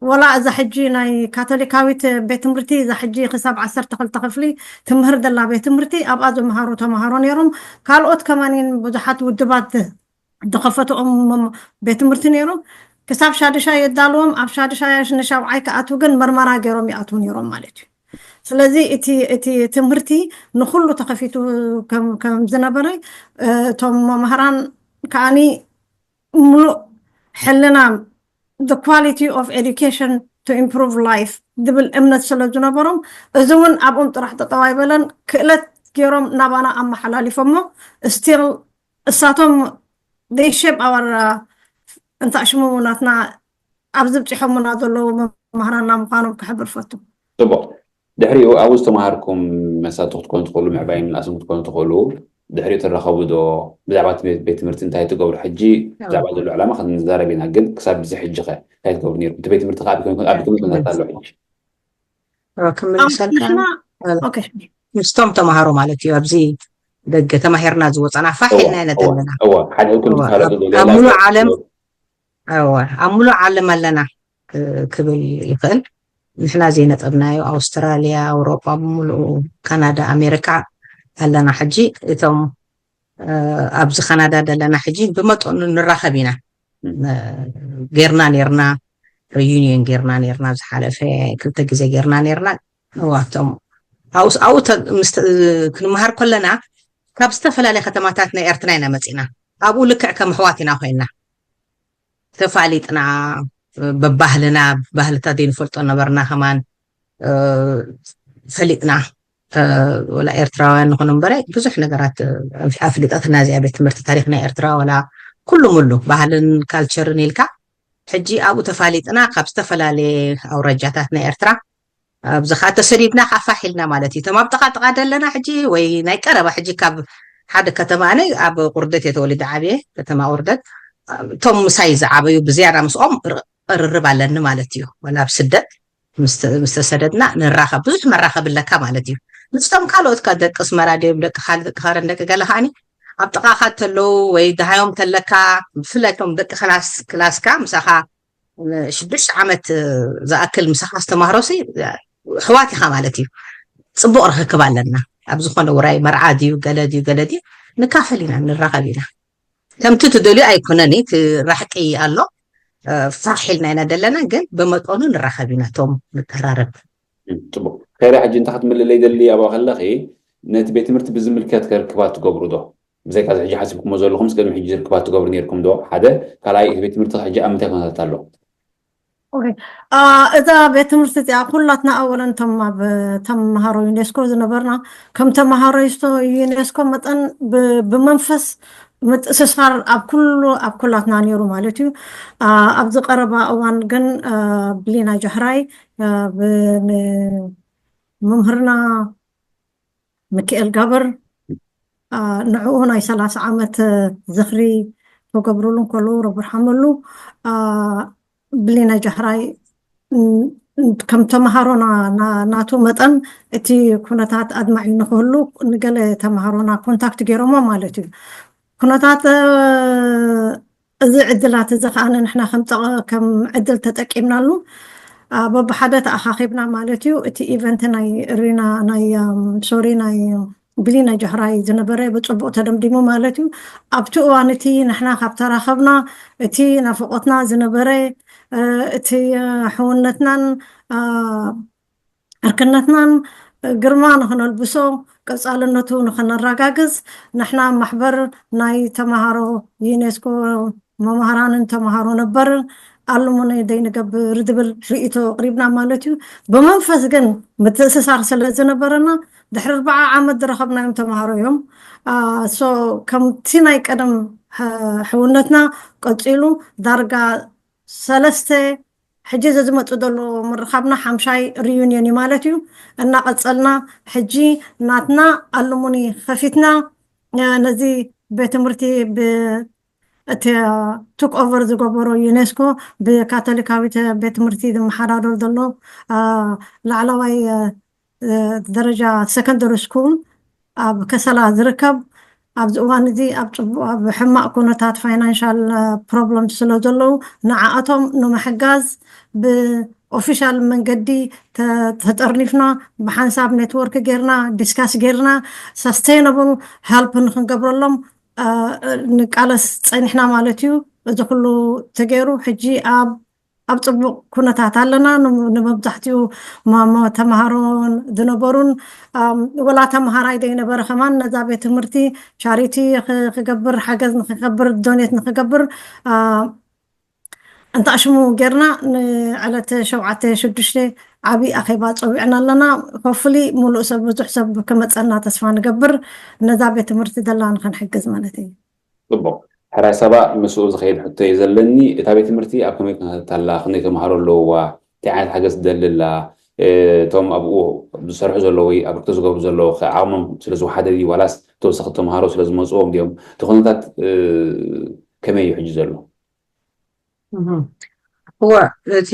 ወላ እዛ ሕጂ ናይ ካቶሊካዊት ቤት ትምህርቲ እዛ ሕጂ ክሳብ ዓሰርተ ክልተ ክፍሊ ትምህር ዘላ ቤት ትምህርቲ ኣብኣ ዝመሃሩ ተምሃሮ ነይሮም። ካልኦት ከማኒን ብዙሓት ውድባት ዝኸፈትኦም ቤት ትምህርቲ ነይሩ። ክሳብ ሻድሻይ የዳልዎም ኣብ ሻድሻይ ንሻብዓይ ክኣትዉ ግን መርመራ ገይሮም ይኣትዉ ነይሮም ማለት እዩ። ስለዚ እቲ እቲ ትምህርቲ ንኩሉ ተኸፊቱ ከም ዝነበረ እቶም መምህራን ከዓኒ ምሉእ ሕልና the quality of education to improve life ዝብል እምነት ስለ ዝነበሮም እዚ እውን ኣብኦም ጥራሕ ጠጠው ኣይበለን። ክእለት ገይሮም ናባና ኣመሓላሊፎሞ still እሳቶም they shape our እንታይ ሽሙ ናትና ኣብዚ ብፂሖምና ዘለዉ መምህራንና ምዃኖም ክሕብር ፈቱ። ፅቡቅ። ድሕሪኡ ኣብኡ ዝተምሃርኩም መሳቱ ክትኮኑ ትኽእሉ፣ ምዕባይ ምንኣስም ክትኮኑ ትኽእሉ። ድሕሪኡ ትራኸቡ ዶ? ብዛዕባ እቲ ቤት ትምህርቲ እንታይ ትገብሩ? ሕጂ ብዛዕባ ዘሎ ዕላማ ክንዛረብ ኢና፣ ግን ክሳብ እዚ ሕጂ ኸ እንታይ ትገብሩ ነይርኩም? እቲ ቤት ትምህርቲ ከዓ ኣብ ከመይ ኩነታት ኣሎ ሕጂ? ክምልሰልካ ምስቶም ተምሃሮ ማለት እዩ። ኣብዚ ደገ ተማሂርና ዝወፃና ፋሕ ኢልና ኢና ዘለና። እወ፣ ሓደ እኩል እወ፣ ክፋለጡ ኣብ ዶ ሌላ ኣብ ሙሉእ ነገር ዓለም ዶ? እወ፣ ኣብ ሙሉእ ዓለም ኣለና እ፣ ክብል ይኽእል። ንሕና ዘይነጠብናዮ ኣውስትራልያ፣ ኣውሮጳ ብምሉኡ፣ ካናዳ፣ ኣሜሪካ ኣለና። ሕጂ እቶም እ፣ ኣብዚ ካናዳ ዘለና ሕጂ ብመጠኑ ንራኸብ ኢና። እ፣ ጌርና ኔርና፣ ሪዩኒየን ጌርና ኔርና፣ ዝሓለፈ ክልተ ግዜ ጌርና ኔርና። እዋቶም ኣብኡ ኣብኡ ተ- ምስ ተ- ክንመሃር ከለና ካብ ዝተፈላለየ ከተማታት ናይ ኤርትራ ኢና መፂና። ኣብኡ ልክዕ ከም ኣሕዋት ኢና ኮይና ተፋሊጥና፣ ብባህልና፣ ብባህልታት ዘይንፈልጦ ነበርና ከማን እ፣ ፈሊጥና። እ፣ ወላ ኤርትራውያን ንኹን እምበረ ብዙሕ ነገራት እ፣ ኣፍሊጠትና እዚኣ ቤት ትምህርቲ ታሪክ ናይ ኤርትራ ወላ ኩሉ ሙሉ ባህልን ካልቸርን ኢልካ ሕጂ ኣብኡ ተፋሊጥና ካብ ዝተፈላለየ ኣውራጃታት ናይ ኤርትራ ኣብዚ ከዓ ተሰዲድና ከዓ ፋሕ ኢልና ማለት እዩ። እቶም ኣብ ጥቓ ጥቓ ዘለና ሕጂ ወይ ናይ ቀረባ ሕጂ ካብ ሓደ ከተማ ኣነ ኣብ ቁርደት እየ ተወሊደ ዓብየ ከተማ ቁርደት እቶም ምሳይ ዝዓበዩ ብዝያዳ ምስኦም ር- ቅርርብ ኣለኒ ማለት እዩ። ወላ ኣብ ስደት ምስ ምስ ተሰደድና ንራኸብ ብዙሕ መራኸብ ኣለካ ማለት እዩ። ምስቶም ካልኦት ካ ደቂ ኣስመራ ድዮም ደቂ ካልእ ደቂ ከረን ደቂ ገለ ከዓኒ ኣብ ጥቓኻ ተለዉ ወይ ደሃዮም ተለካ ብፍላይ እቶም ደቂ ክላስ ክላስካ ምሳኻ ሽዱሽተ ዓመት ዝኣክል ምሳኻ ዝተማህሮሲ ኣሕዋት ኢኻ ማለት እዩ። ፅቡቕ ርክክብ ኣለና ኣብ ዝኾነ ውራይ መርዓ ድዩ ገለ ድዩ ገለ ድዩ ንካፈል ኢና ንራኸብ ኢና። ከምቲ ትደልዩ ኣይኮነን እቲ ራሕቂ ኣሎ እ፣ ፋሕ ኢልና ኢና ዘለና ግን ብመጠኑ ንራኸብ ኢና ቶም ንቀራረብ። ጽቡቅ ከይረ ሕጂ እንታይ ክትምልለይ ደሊ ኣብኣ ከለኺ ነቲ ቤት ትምህርቲ ብዝምልከት ከ ርክባት ትገብሩ ዶ ብዘይካ እዚ ሕጂ ሓሲብኩሞ ዘለኹም ቅድሚ ሕጂ ርክባት ትገብሩ ነርኩም ዶ ሓደ ካልኣይ እቲ ቤት ትምህርቲ ሕጂ ኣብ ምንታይ ኩነታት ኣሎ ኦኬ አ፣ እዛ ቤት ትምህርቲ እዚኣ ኩላትና ኣወለን እቶም ኣብ ተምሃሮ ዩኔስኮ ዝነበርና ከም ተምሃሮ ይስቶ- ዩኔስኮ መጠን ብ- ብመንፈስ ምትእስሳር ኣብ ኩሉ ኣብ ኩላትና ነይሩ ማለት እዩ አ፣ ኣብዚ ቀረባ እዋን ግን አ፣ ብሊና ጃህራይ አ፣ ብ- ን- መምህርና ሚካኤል ጋብር ንዕኡ ናይ ሰላሳ ዓመት ዝኽሪ ተገብሩሉ እንከለዉ ረቡር ሓመሉ ብሊና ጃህራይ ከም ተምሃሮ ናቱ መጠን እቲ ኩነታት ኣድማዒ ንክህሉ ንገለ ተምሃሮና ኮንታክት ገይሮሞ ማለት እዩ ኩነታት እዚ ዕድላት እዚ ከዓ ንሕና ከም ጠቐ- ከም ዕድል ተጠቂምናሉ አ፣ በብሓደ ተኣኻኺብና ማለት እዩ እቲ ኢቨንት ናይ ሪና ናይ ኣም፣ ሶሪ ናይ ብሊና ጃህራይ ዝነበረ ብፅቡቅ ተደምዲሙ ማለት እዩ ኣብቲ እዋን እቲ ንሕና ካብ ተራኸብና እቲ ናፍቆትና ዝነበረ እ፣ እቲ እ፣ ሕውነትናን አ፣ ዕርክነትናን ግርማ ንኽነልብሶ ቀፃልነቱ ንኽነረጋግፅ ንሕና ማሕበር ናይ ተምሃሮ ዩኔስኮ መምሃራንን ተምሃሮ ነበርን ኣሉሙኒ ደይንገብር ዝብል ርእይቶ ኣቕሪብና ማለት እዩ ብመንፈስ ግን ምትእስሳር ስለ ዝነበረና ድሕሪ ኣርባዓ ዓመት ዝረኸብናዮም ተምሃሮ እዮም ሶ ከምቲ ናይ ቀደም ሕውነትና ቀፂሉ ዳርጋ ሰለስተ ሕጂ እዚ ዝመፅእ ዘሎ ምርኻብና ሓምሻይ ሪዩኒየን እዩ ማለት እዩ እናቐፀልና ሕጂ ናትና ኣሉሙኒ ከፊትና ነዚ ቤት ትምህርቲ እቲ ቱክ ኦቨር ዝገበሮ ዩኔስኮ ብካቶሊካዊት ቤት ትምህርቲ ዝመሓዳደር ዘሎ ላዕለዋይ ደረጃ ሰከንደሪ ስኩል ኣብ ከሰላ ዝርከብ ኣብዚ እዋን እዚ ኣብ ፅቡቅ ኣብ ሕማቅ ኩነታት ፋይናንሻል ፕሮብለም ስለ ዘለዉ ንዓኣቶም ንምሕጋዝ ብኦፊሻል መንገዲ ተጠርኒፍና ብሓንሳብ ኔትወርክ ጌርና ዲስካስ ጌርና ሳስተይነብል ሄልፕ ንክንገብረሎም ንቃለስ ፀኒሕና ማለት እዩ እዚ ኩሉ ተገይሩ ሕጂ ኣብ ኣብ ፅቡቅ ኩነታት ኣለና ንመብዛሕትኡ ተምሃሮን ዝነበሩን ወላ ተምሃራይ ዘይነበረ ከማን ነዛ ቤት ትምህርቲ ቻሪቲ ክገብር ሓገዝ ንክገብር ዶኔት ንክገብር እንታ ሽሙ ጌርና ንዕለት ሸውዓተ ሽዱሽተ ዓብይ ኣኼባ ፀዊዕና ኣለና ኮፍሊ ሙሉእ ሰብ ብዙሕ ሰብ ክመፀና ተስፋ ንገብር ነዛ ቤት ትምህርቲ ዘላ ንክንሕግዝ ማለት እዩ ፅቡቅ ሕራይ ሰባ ምስኡ ዝኸይድ ሕቶ እዩ ዘለኒ እታ ቤት ትምህርቲ ኣብ ከመይ ኩነታት ኣላ ክንደይ ተምሃሮ ኣለውዋ እንታይ ዓይነት ሓገዝ ትደሊ ኣላ እቶም ኣብኡ ዝሰርሑ ዘለዉ ወይ ኣብርክቶ ዝገብሩ ዘለዉ ከ ዓቕሞም ስለ ዝወሓደ ድዩ ዋላስ ተወሰኽቲ ተምሃሮ ስለ ዝመፅዎም ድዮም እቲ ኩነታት ከመይ እዩ ሕጂ ዘሎ እወ እቲ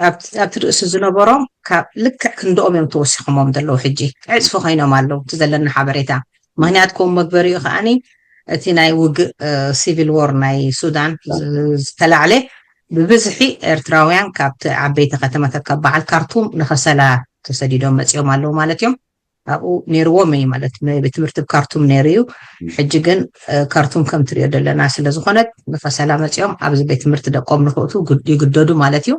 ኣብቲ ርእሲ ዝነበሮም ካብ ልክዕ ክንድኦም እዮም ተወሲኾሞም ዘለዉ ሕጂ ዕፅፊ ኮይኖም ኣለዉ እቲ ዘለና ሓበሬታ ምክንያት ከምኡ መግበሪኡ ከዓኒ እቲ ናይ ውግእ ሲቪል ዎር ናይ ሱዳን ዝተላዕለ ብብዝሒ ኤርትራውያን ካብቲ ዓበይቲ ከተማታት ካብ በዓል ካርቱም ንኸሰላ ተሰዲዶም መፅኦም ኣለዉ ማለት እዮም። ኣብኡ ነይርዎም እዩ ማለት ቤት ትምህርቲ ካርቱም ነይሩ እዩ። ሕጂ ግን ካርቱም ከም ትሪኦ ዘለና ስለ ዝኾነት ንኸሰላ መፅኦም ኣብዚ ቤት ትምህርቲ ደቆም ንክእቱ ይግደዱ ማለት እዩ።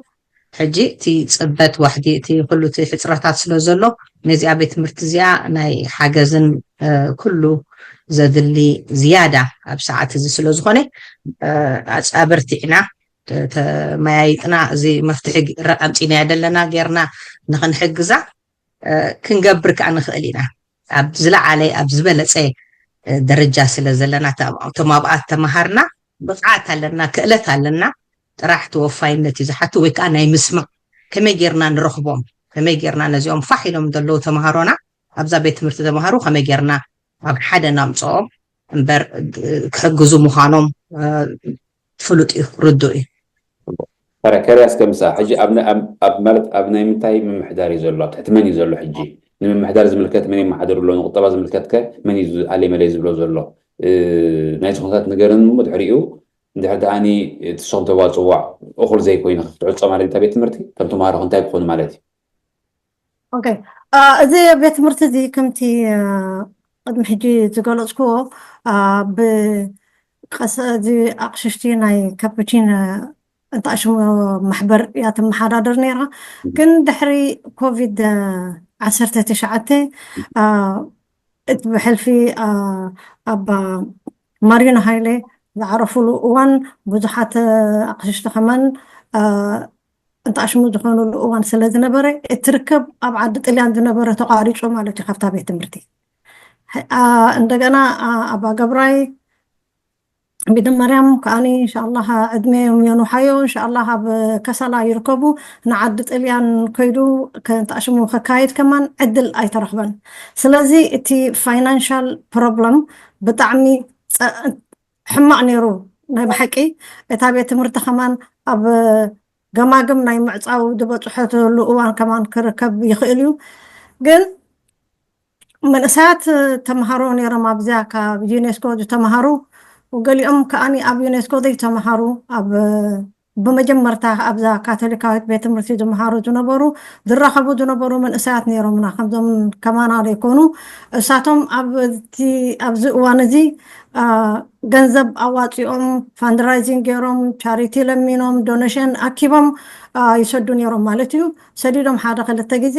ሕጂ እቲ ፅበት ዋሕዲ እቲ ኩሉ እቲ ሕፅረታት ስለ ዘሎ ነዚኣ ቤት ትምህርቲ እዚኣ ናይ ሓገዝን ኩሉ ዘድሊ ዝያዳ ኣብ ሰዓት እዚ ስለ ዝኾነ ኣበርቲዕና ተመያይጥና እዚ መፍትሒ ኣምፂናዮ ዘለና ጌርና ንክንሕግዛ ክንገብር ከዓ ንኽእል ኢና። ኣብ ዝለዓለ ኣብ ዝበለፀ ደረጃ ስለ ዘለና እቶም ኣብኣ ተምሃርና ብቕዓት ኣለና፣ ክእለት ኣለና። ጥራሕ ተወፋይነት እዩ ዝሓቱ ወይ ከዓ ናይ ምስማዕ ከመይ ጌርና ንረኽቦም፣ ከመይ ጌርና ነዚኦም ፋሕ ኢሎም ዘለዉ ተምሃሮና ኣብዛ ቤት ትምህርቲ ተምሃሩ ከመይ ጌርና ኣብ ሓደ ናምፅኦም እምበር ክሕግዙ ምዃኖም ፍሉጥ እዩ፣ ርዱእ እዩ። ከሪያ እስከ ምሳ ሕጂ ኣብ ማለት ኣብ ናይ ምንታይ ምምሕዳር እዩ ዘሎ? ኣብ ትሕቲ መን እዩ ዘሎ? ሕጂ ንምምሕዳር ዝምልከት መን የመሓድር ኣሎ? ንቁጠባ ዝምልከት ከ መን እዩ ኣለይ መለይ ዝብሎ ዘሎ? ናይቲ ኩነታት ንገርን እሞ ድሕሪኡ እንድሕር ደኣኒ እቲ ንስኹም ተዋፅዎ እኹል ዘይኮይኑ ክትዕፆ ማለት እታ ቤት ትምህርቲ ከም ተምሃሮ እንታይ ክኾኑ ማለት እዩ? ኦኬ፣ እዚ ቤት ትምህርቲ እዚ ከምቲ ቅድሚ ሕጂ ዝገለፅኩዎ ብቀሰ እዚ ኣቕሽሽቲ ናይ ካፕቺን እንተኣሽሙ ማሕበር እያ ትመሓዳደር ነይራ። ግን ድሕሪ ኮቪድ ዓሰርተ ትሽዓተ እቲ ብሕልፊ ኣባ ማሪኖ ሃይለ ዝዓረፉሉ እዋን ብዙሓት ኣቕሽሽቲ ከማን እንተኣሽሙ ዝኾኑሉ እዋን ስለ ዝነበረ እቲ ርክብ ኣብ ዓዲ ጥልያን ዝነበረ ተቋሪፁ ማለት እዩ ካብታ ቤት ትምህርቲ። እንደገና ኣባ ገብራይ ቢደ ማርያም ከዓኒ እንሻላ ዕድሜ የንውሓዮ እንሻላ ኣብ ከሰላ ይርከቡ። ንዓዲ ጥልያን ከይዱ ከንተኣሽሙ ከካየድ ከማን ዕድል ኣይተረኽበን። ስለዚ እቲ ፋይናንሻል ፕሮብለም ብጣዕሚ ሕማቕ ነይሩ። ናይ ብሓቂ እታ ቤት ትምህርቲ ከማን ኣብ ገማግም ናይ ምዕፃው ዝበፅሐትሉ እዋን ከማን ክርከብ ይኽእል እዩ። ግን መንእሰያት ተምሃሮ ነይሮም ኣብዚያ ካብ ዩኔስኮ ዝተምሃሩ፣ ገሊኦም ከዓኒ ኣብ ዩኔስኮ ዘይተምሃሩ ኣብ ብመጀመርታ ኣብዛ ካቶሊካዊት ቤት ትምህርቲ ዝመሃሩ ዝነበሩ ዝራኸቡ ዝነበሩ መንእሰያት ነይሮምና ከምዞም ከማና ዘይኮኑ እሳቶም ኣብዚ እዋን እዚ ገንዘብ ኣዋፂኦም ፋንድራይዚንግ ገይሮም ቻሪቲ ለሚኖም ዶኔሽን ኣኪቦም ይሰዱ ነይሮም ማለት እዩ። ሰዲዶም ሓደ ክልተ ግዜ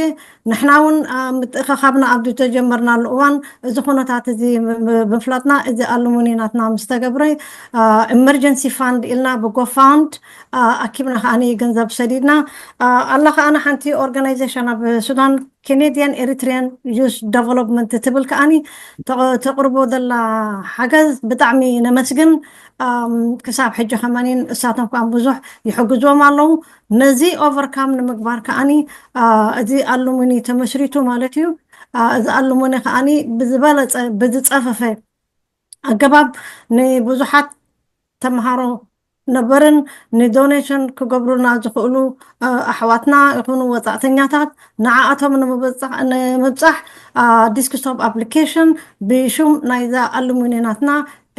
ንሕና እውን ምትእኻኻብና ኣብ ዝተጀመርናሉ እዋን እዚ ኩነታት እዚ ብምፍላጥና እዚ ኣሉሙኒ ናትና ምስ ተገብረ ኢመርጀንሲ ፋንድ ኢልና ብጎፋውንድ ኣኪብና ከዓኒ ገንዘብ ሰዲድና ኣላ ከዓና ሓንቲ ኦርጋናይዜሽን ኣብ ሱዳን ኬኔድያን ኤሪትሪያን ዩስ ደቨሎፕመንት ትብል ከዓኒ ተቕርቦ ዘላ ሓገዝ ብጣዕሚ ነመስግን። ክሳብ ሕጂ ከማኒን እሳቶም ከዓ ብዙሕ ይሕግዝዎም ኣለዉ። ነዚ ኦቨርካም ንምግባር ከዓኒ እዚ ኣሉሙኒ ተመስሪቱ ማለት እዩ። እዚ ኣሉሙኒ ከዓኒ ብዝበለፀ ብዝፀፈፈ ኣገባብ ንብዙሓት ተምሃሮ ነበርን ንዶኔሽን ክገብሩና ዝኽእሉ ኣሕዋትና ይኹኑ ወፃእተኛታት ንዓኣቶም ንምብፃሕ ዲስክቶፕ ኣፕሊኬሽን ብሹም ናይዛ ኣሉሚኒ ናትና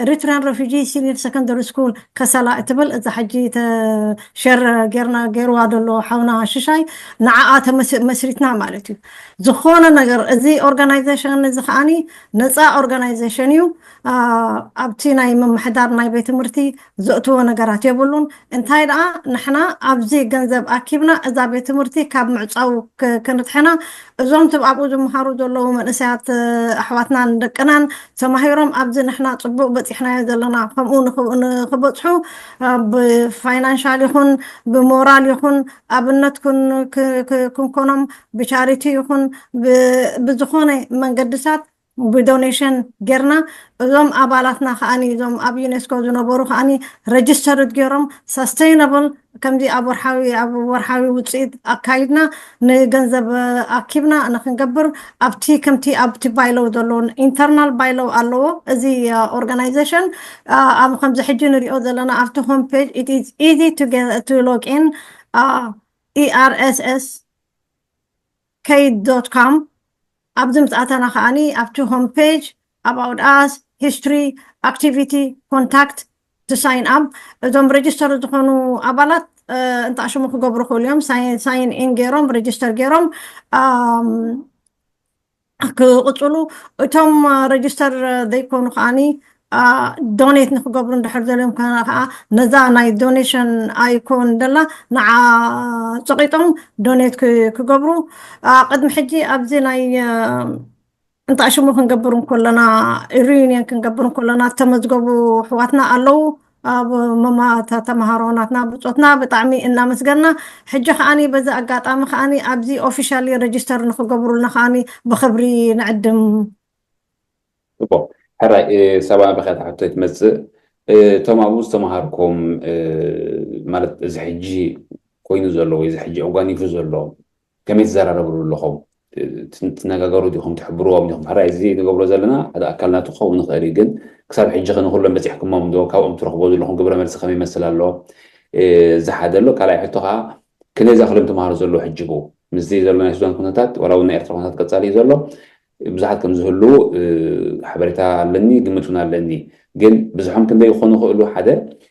ኤሪትሪያን ረፊጂ ሲኒር ሰከንደሪ ስኩል ከሰላ እትብል እዛ ሕጂ ሸር ጌርና ገይርዋ ዘሎ ሓውና ሽሻይ ንዓኣ መስሪትና ማለት እዩ። ዝኾነ ነገር እዚ ኦርጋናይዜሽን እዚ ከዓኒ ነፃ ኦርጋናይዜሽን እዩ። ኣብቲ ናይ ምምሕዳር ናይ ቤት ትምህርቲ ዘእትዎ ነገራት የብሉን። እንታይ ደኣ ንሕና ኣብዚ ገንዘብ ኣኪብና እዛ ቤት ትምህርቲ ካብ ምዕፃው ክንድሕና እዞም ትብ ኣብኡ ዝመሃሩ ዘለዉ መንእሰያት ኣሕዋትናን ደቅናን ተማሂሮም ኣብዚ ንሕና ፅቡቅ በፂሕናዮ ዘለና ከምኡ ንክበፅሑ ብፋይናንሻል ይኹን ብሞራል ይኹን ኣብነት ክንኮኖም ብቻሪቲ ይኹን ብዝኾነ መንገድታት ብዶኔሽን ጌርና እዞም ኣባላትና ከዓኒ እዞም ኣብ ዩኔስኮ ዝነበሩ ከዓኒ ረጅስተርድ ገይሮም ሳስተይነብል ከምዚ ኣብ ወርሓዊ ኣብ ወርሓዊ ውፅኢት ኣካይድና ንገንዘብ ኣኪብና ንክንገብር ኣብቲ ከምቲ ኣብቲ ባይለው ዘሎ ኢንተርናል ባይለው ኣለዎ። እዚ ኦርጋናይዜሽን ኣብ ከምዚ ሕጂ ንሪኦ ዘለና ኣብቲ ሆም ፔጅ ኢት ኢዝ ኢዚ ቱ ሎግ ኢን ኢኣርኤስኤስ ከይድ ዶት ኮም ኣብዚ ምስ ኣተና ከዓኒ ኣብቲ ሆም ፔጅ about us, history, activity, contact, to sign up። እዞም register ዝኾኑ ኣባላት እንተ ሽሙ ክገብሩ ክእሉ እዮም። ሳይን ኢን ገይሮም register ገይሮም ክቕፅሉ፣ እቶም register ዘይኮኑ ከዓኒ donate ንክገብሩ እንድሕር ዘልዮም ከና ከዓ ነዛ ናይ donation icon ደላ ንዓ ፀቂጦም donate ክገብሩ። ቅድሚ ሕጂ ኣብዚ ናይ እንታይ ሽሙ ክንገብር እንከለና፣ reunion ክንገብር እንከለና ዝተመዝገቡ ኣሕዋትና ኣለዉ። ኣብ መማታ ተምሃሮ ናትና ብፆትና ብጣዕሚ እናመስገና። ሕጂ ከዓኒ በዚ ኣጋጣሚ ከዓኒ ኣብዚ officially register ንክገብሩልና ከዓኒ ብክብሪ ንዕድም። ጽቡቕ። ሕራይ፣ ሳባ ናባኻ እታ ሕቶ ትመጽእ። እቶም ኣብኡ ዝተምሃርኩም ማለት እዚ ሕጂ ኮይኑ ዘሎ ወይ እዚ ሕጂ ኣጓኒፉ ዘሎ ከመይ ትዘራረብሉ ኣለኹም? ትነጋገሩ ዲኹም፣ ትሕብርዎም ዲኹም? ሕራይ፣ እዚ ንገብሮ ዘለና ሓደ ኣካል ናቱ ክኸውን ይኽእል እዩ፣ ግን ክሳብ ሕጂ ኸ ንኹሎም በፂሕኩሞም ዶ? ካብኦም ትረኽቦ ዘለኹም ግብረ መልሲ ከመይ ይመስል ኣሎ? እዚ ሓደ ኣሎ። ካልኣይ ሕቶ ከዓ ክንደይ ዝኣኽሎም ተምሃሮ ዘለዉ ሕጂ ብኡ? ምስዚ ዘሎ ናይ ሱዳን ኩነታት ዋላ እውን ናይ ኤርትራ ኩነታት ቀጻሊ እዩ ዘሎ። ብዙሓት ከም ዝህልዉ ሓበሬታ ኣለኒ፣ ግምት እውን ኣለኒ። ግን ብዝሖም ክንደይ ይኾኑ ይኽእሉ? ሓደ፣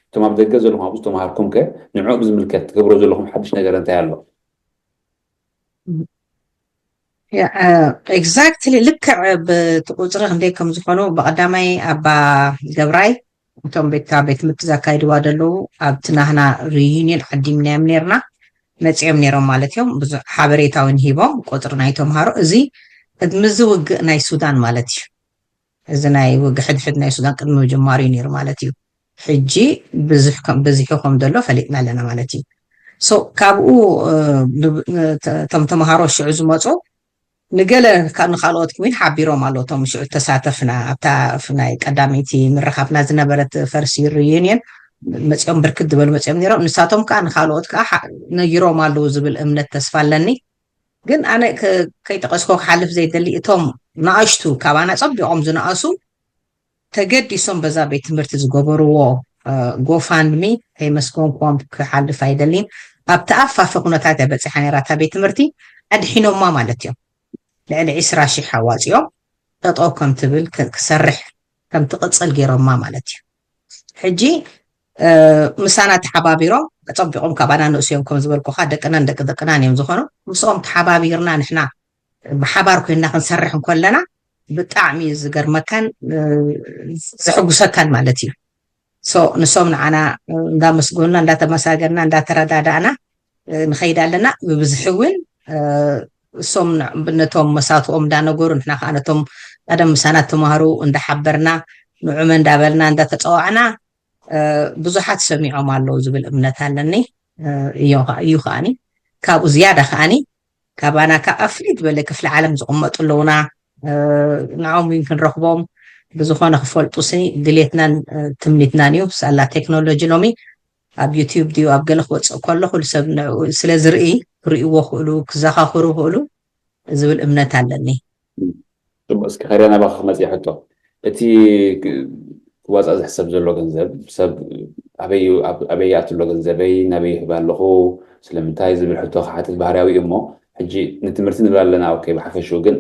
እቶም ኣብ ደገ ዘለኹም ኣብኡ ዝተምሃርኩም ከ ንዕኡ ብዝምልከት ትገብሮ ዘለኹም ሓድሽ ነገር እንታይ ኣሎ? Exactly፣ ልክዕ ብቲ ቁፅሪ ክንደይ ከም ዝኾኑ ብቐዳማይ ኣባ ገብራይ እቶም ቤት ቤት ትምህርቲ ዘካይድዋ ዘለዉ ኣብቲ ናህና reunion ዓዲምናዮም ነርና፣ መፂኦም ነይሮም ማለት እዮም። ብዙሕ ሓበሬታ እውን ሂቦም ቁፅሪ ናይ ተምሃሮ። እዚ ቅድሚ እዚ ውግእ ናይ ሱዳን ማለት እዩ። እዚ ናይ ውግእ ሕድሕድ ናይ ሱዳን ቅድሚ ምጅማሩ እዩ ነይሩ ማለት እዩ። ሕጂ ብዝሑ ከም ዘሎ ፈሊጥና ኣለና ማለት እዩ። So ካብኡ እቶም ተምሃሮ ሽዑ ዝመፁ ንገለ ንካልኦት ክዊን ሓቢሮም ኣለዉ። እቶም ሽዑ ተሳተፍና ኣብታ ናይ ቀዳመይቲ ምርኻብና ዝነበረት first reunion መፂኦም ብርክት ዝበሉ መፂኦም ነይሮም። ንሳቶም ከዓ ንካልኦት ከዓ ነጊሮም ኣለዉ ዝብል እምነት ተስፋ ኣለኒ። ግን ኣነ ከይጠቀስኮ ክሓልፍ ዘይደሊ እቶም ንኣሽቱ ካባና ፀቢቆም ዝነኣሱ ተገዲሶም በዛ ቤት ትምህርቲ ዝገበርዎ GoFundMe ከይመስገንኩዎም ክሓልፍ ኣይደሊን። ኣብቲ ኣፋፊ ኩነታት እያ በፂሓ ነይራ እታ ቤት ትምህርቲ። ኣድሒኖማ ማለት እዮም። ልዕሊ ዕስራ ሺሕ ኣዋፂኦም ጠጠው ከም ትብል ክሰርሕ ከም ትቕፅል ገይሮማ ማለት እዩ። ሕጂ ምሳና ተሓባቢሮም ፀቢቆም ካባና ንእሱ እዮም ከም ዝበልኩካ ደቅናን ደቂ ደቅናን እዮም ዝኾኑ። ምስኦም ተሓባቢርና ንሕና ብሓባር ኮይንና ክንሰርሕ እንከለና ብጣዕሚ እዩ ዝገርመካን ዘሕጉሰካን ማለት እዩ። So ንሶም ንዓና እንዳመስገኑና እንዳተመሳገንና እንዳተረዳዳእና ንኸይድ ኣለና። ብብዝሒ እውን እሶም ነቶም መሳትኦም እንዳነገሩ ንሕና ከዓ ነቶም ቀደም ምሳና ተምሃሩ እንዳሓበርና ንዑመ እንዳበልና እንዳተፀዋዕና ብዙሓት ሰሚዖም ኣለዉ ዝብል እምነት ኣለኒ። እዩ ከዓኒ ካብኡ ዝያዳ ከዓኒ ካባና ካብ ኣፍልይ ዝበለ ክፍሊ ዓለም ዝቕመጡ ኣለዉና። ንዖም እውን ክንረኽቦም ብዝኾነ ክፈልጡ ሲ ድሌትናን ትምኒትናን እዩ። ሳላ ቴክኖሎጂ ሎሚ ኣብ ዩቲዩብ ድዩ ኣብ ገለ ክወፅእ ከሎ ኩሉ ሰብ ንዕኡ ስለ ዝርኢ ክርእይዎ ክእሉ ክዘኻኽሩ ክእሉ ዝብል እምነት ኣለኒ። ጽቡቅ፣ እስኪ ከርያ ናባኻ ክመጽእ ሕቶ። እቲ ክዋጻእ ዝሕሰብ ዘሎ ገንዘብ ሰብ ኣበይ ኣበይ ኣትሎ ገንዘበይ ናበይ ይህብ ኣለኹ ስለምንታይ ዝብል ሕቶ ክሓትት ባህርያዊ እዩ። እሞ ሕጂ ንትምህርቲ ንብል ኣለና። ኦኬ፣ ብሓፈሽኡ ግን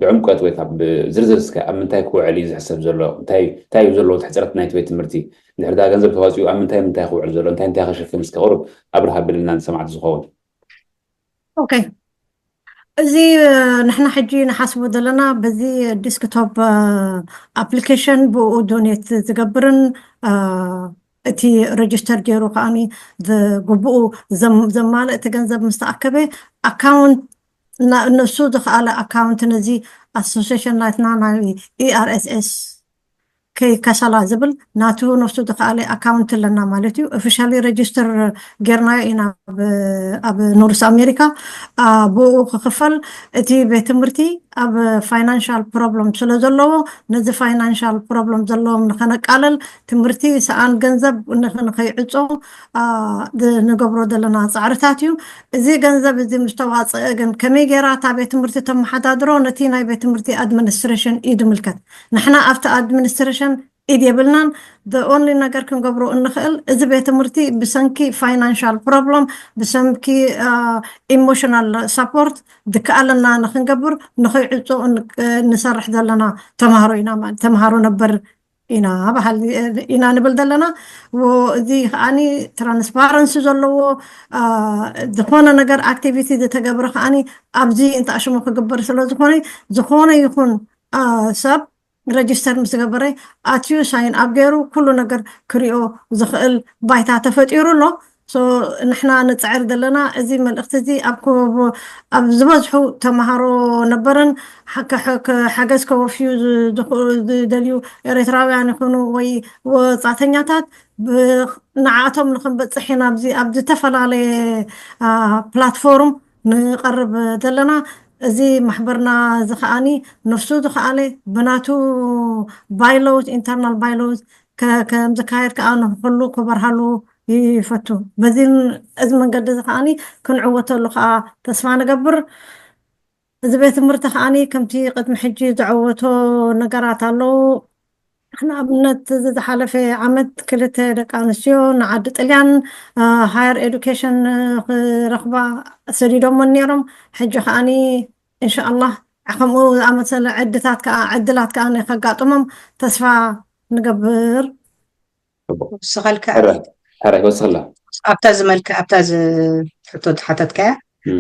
ብዕምቀት ወይ ካብ ዝርዝር እስከ ኣብ ምንታይ ክውዕል እዩ ዝሕሰብ ዘሎ? እንታይ እንታይ እዩ ዘለዎ ሕፅረት ናይቲ ቤት ትምህርቲ? እንድሕር ዳ ገንዘብ ተዋፂኡ ኣብ ምንታይ ምንታይ ክውዕል ዘሎ? እንታይ እንታይ ከሸፍን እስከ ቁሩብ ኣብርሃ ብልና ንሰማዕቲ ዝኸውን። ኦኬ፣ እዚ ንሕና ሕጂ ንሓስቦ ዘለና በዚ ዲስክቶፕ ኣፕሊኬሽን ብኡ ዶኔት ዝገብርን እቲ ረጅስተር ገይሩ ከዓኒ ዝግብኡ ዘማልእ እቲ ገንዘብ ምስ ተኣከበ ኣካውንት ንሱ ዝኸኣለ ኣካውንት ነዚ ኣሶሴሽን ናትና ናይ ኢኣርኤስኤስ ከይከሰላ ዝብል ናቱ ነፍሱ ዝኸኣለ ኣካውንት ኣለና ማለት እዩ። ኦፊሻሊ ረጅስተር ጌርናዮ ኢና ኣብ ኖርስ ኣሜሪካ። ብኡ ክኽፈል እቲ ቤት ትምህርቲ ኣብ ፋይናንሻል ፕሮብለም ስለ ዘለዎ ነዚ ፋይናንሻል ፕሮብለም ዘለዎም ንኸነቃለል ትምህርቲ ሰኣን ገንዘብ ንኸይዕጾ ንገብሮ ዘለና ፃዕርታት እዩ። እዚ ገንዘብ እዚ ምስ ተዋፅአ ግን ከመይ ገይራ እታ ቤት ትምህርቲ ተመሓዳድሮ ነቲ ናይ ቤት ትምህርቲ ኣድሚኒስትሬሽን እዩ ዝምልከት። ንሕና ኣብቲ ኣድሚኒስትሬሽን ኢድ የብልናን። The only ነገር ክንገብሮ እንኽእል፣ እዚ ቤት ትምህርቲ ብሰንኪ financial problem፣ ብሰንኪ emotional support ዝከኣለና ንክንገብር ንኸይዕጾ ንሰርሕ ዘለና ተምሃሮ ኢና፣ ተምሃሮ ነበር ኢና በሃሊ ኢና ንብል ዘለና። እዚ ከዓኒ transparency ዘለዎ፣ ዝኾነ ነገር activity ዝተገብረ ከዓኒ ኣብዚ እንተኣሽሙ ክግበር ስለ ዝኾነ፣ ዝኾነ ይኹን ሰብ register ምስ ገበረ፣ ኣትዩ sign up ገይሩ ኩሉ ነገር ክሪኦ ዝኽእል ባይታ ተፈጢሩ ኣሎ። ንሕና ንፅዕር ዘለና እዚ መልእኽቲ እዚ ኣብ ዝበዝሑ ተምሃሮ ነበረን ሓገዝ ከወፍዩ ዝደልዩ ኤርትራውያን ይኹኑ ወይ ወፃተኛታት ንዓቶም ንክንበፅሕ ኢና ኣብ ዝተፈላለየ platform ንቐርብ ዘለና። እዚ ማሕበርና እዚ ከዓኒ ነፍሱ ዝኸኣለ ብናቱ bylaws፣ internal bylaws ከም ዝካየድ ከዓ ንክሉ ክበርሃሉ ይፈቱ። በዚ እዚ መንገዲ እዚ ከዓኒ ክንዕወተሉ ከዓ ተስፋ ንገብር። እዚ ቤት ትምህርቲ ከዓኒ ከምቲ ቅድሚ ሕጂ ዘዐወቶ ነገራት ኣለዉ። ንኣብነት እዚ ዝሓለፈ ዓመት ክልተ ደቂ ኣንስትዮ ንዓዲ ጥልያን higher education ክረኽባ ሰዲዶመን ነይሮም። ሕጂ ከዓኒ እንሻኣላህ ከምኡ ዝኣመሰለ ዕድታት ከዓ ዕድላት ከዓ ከጋጥሞም ተስፋ ንገብር። ወስኸልካ ሕራይ ወስኸላ ኣብታ ዝመልካ ኣብታ ሕቶ ዝሓተትካያ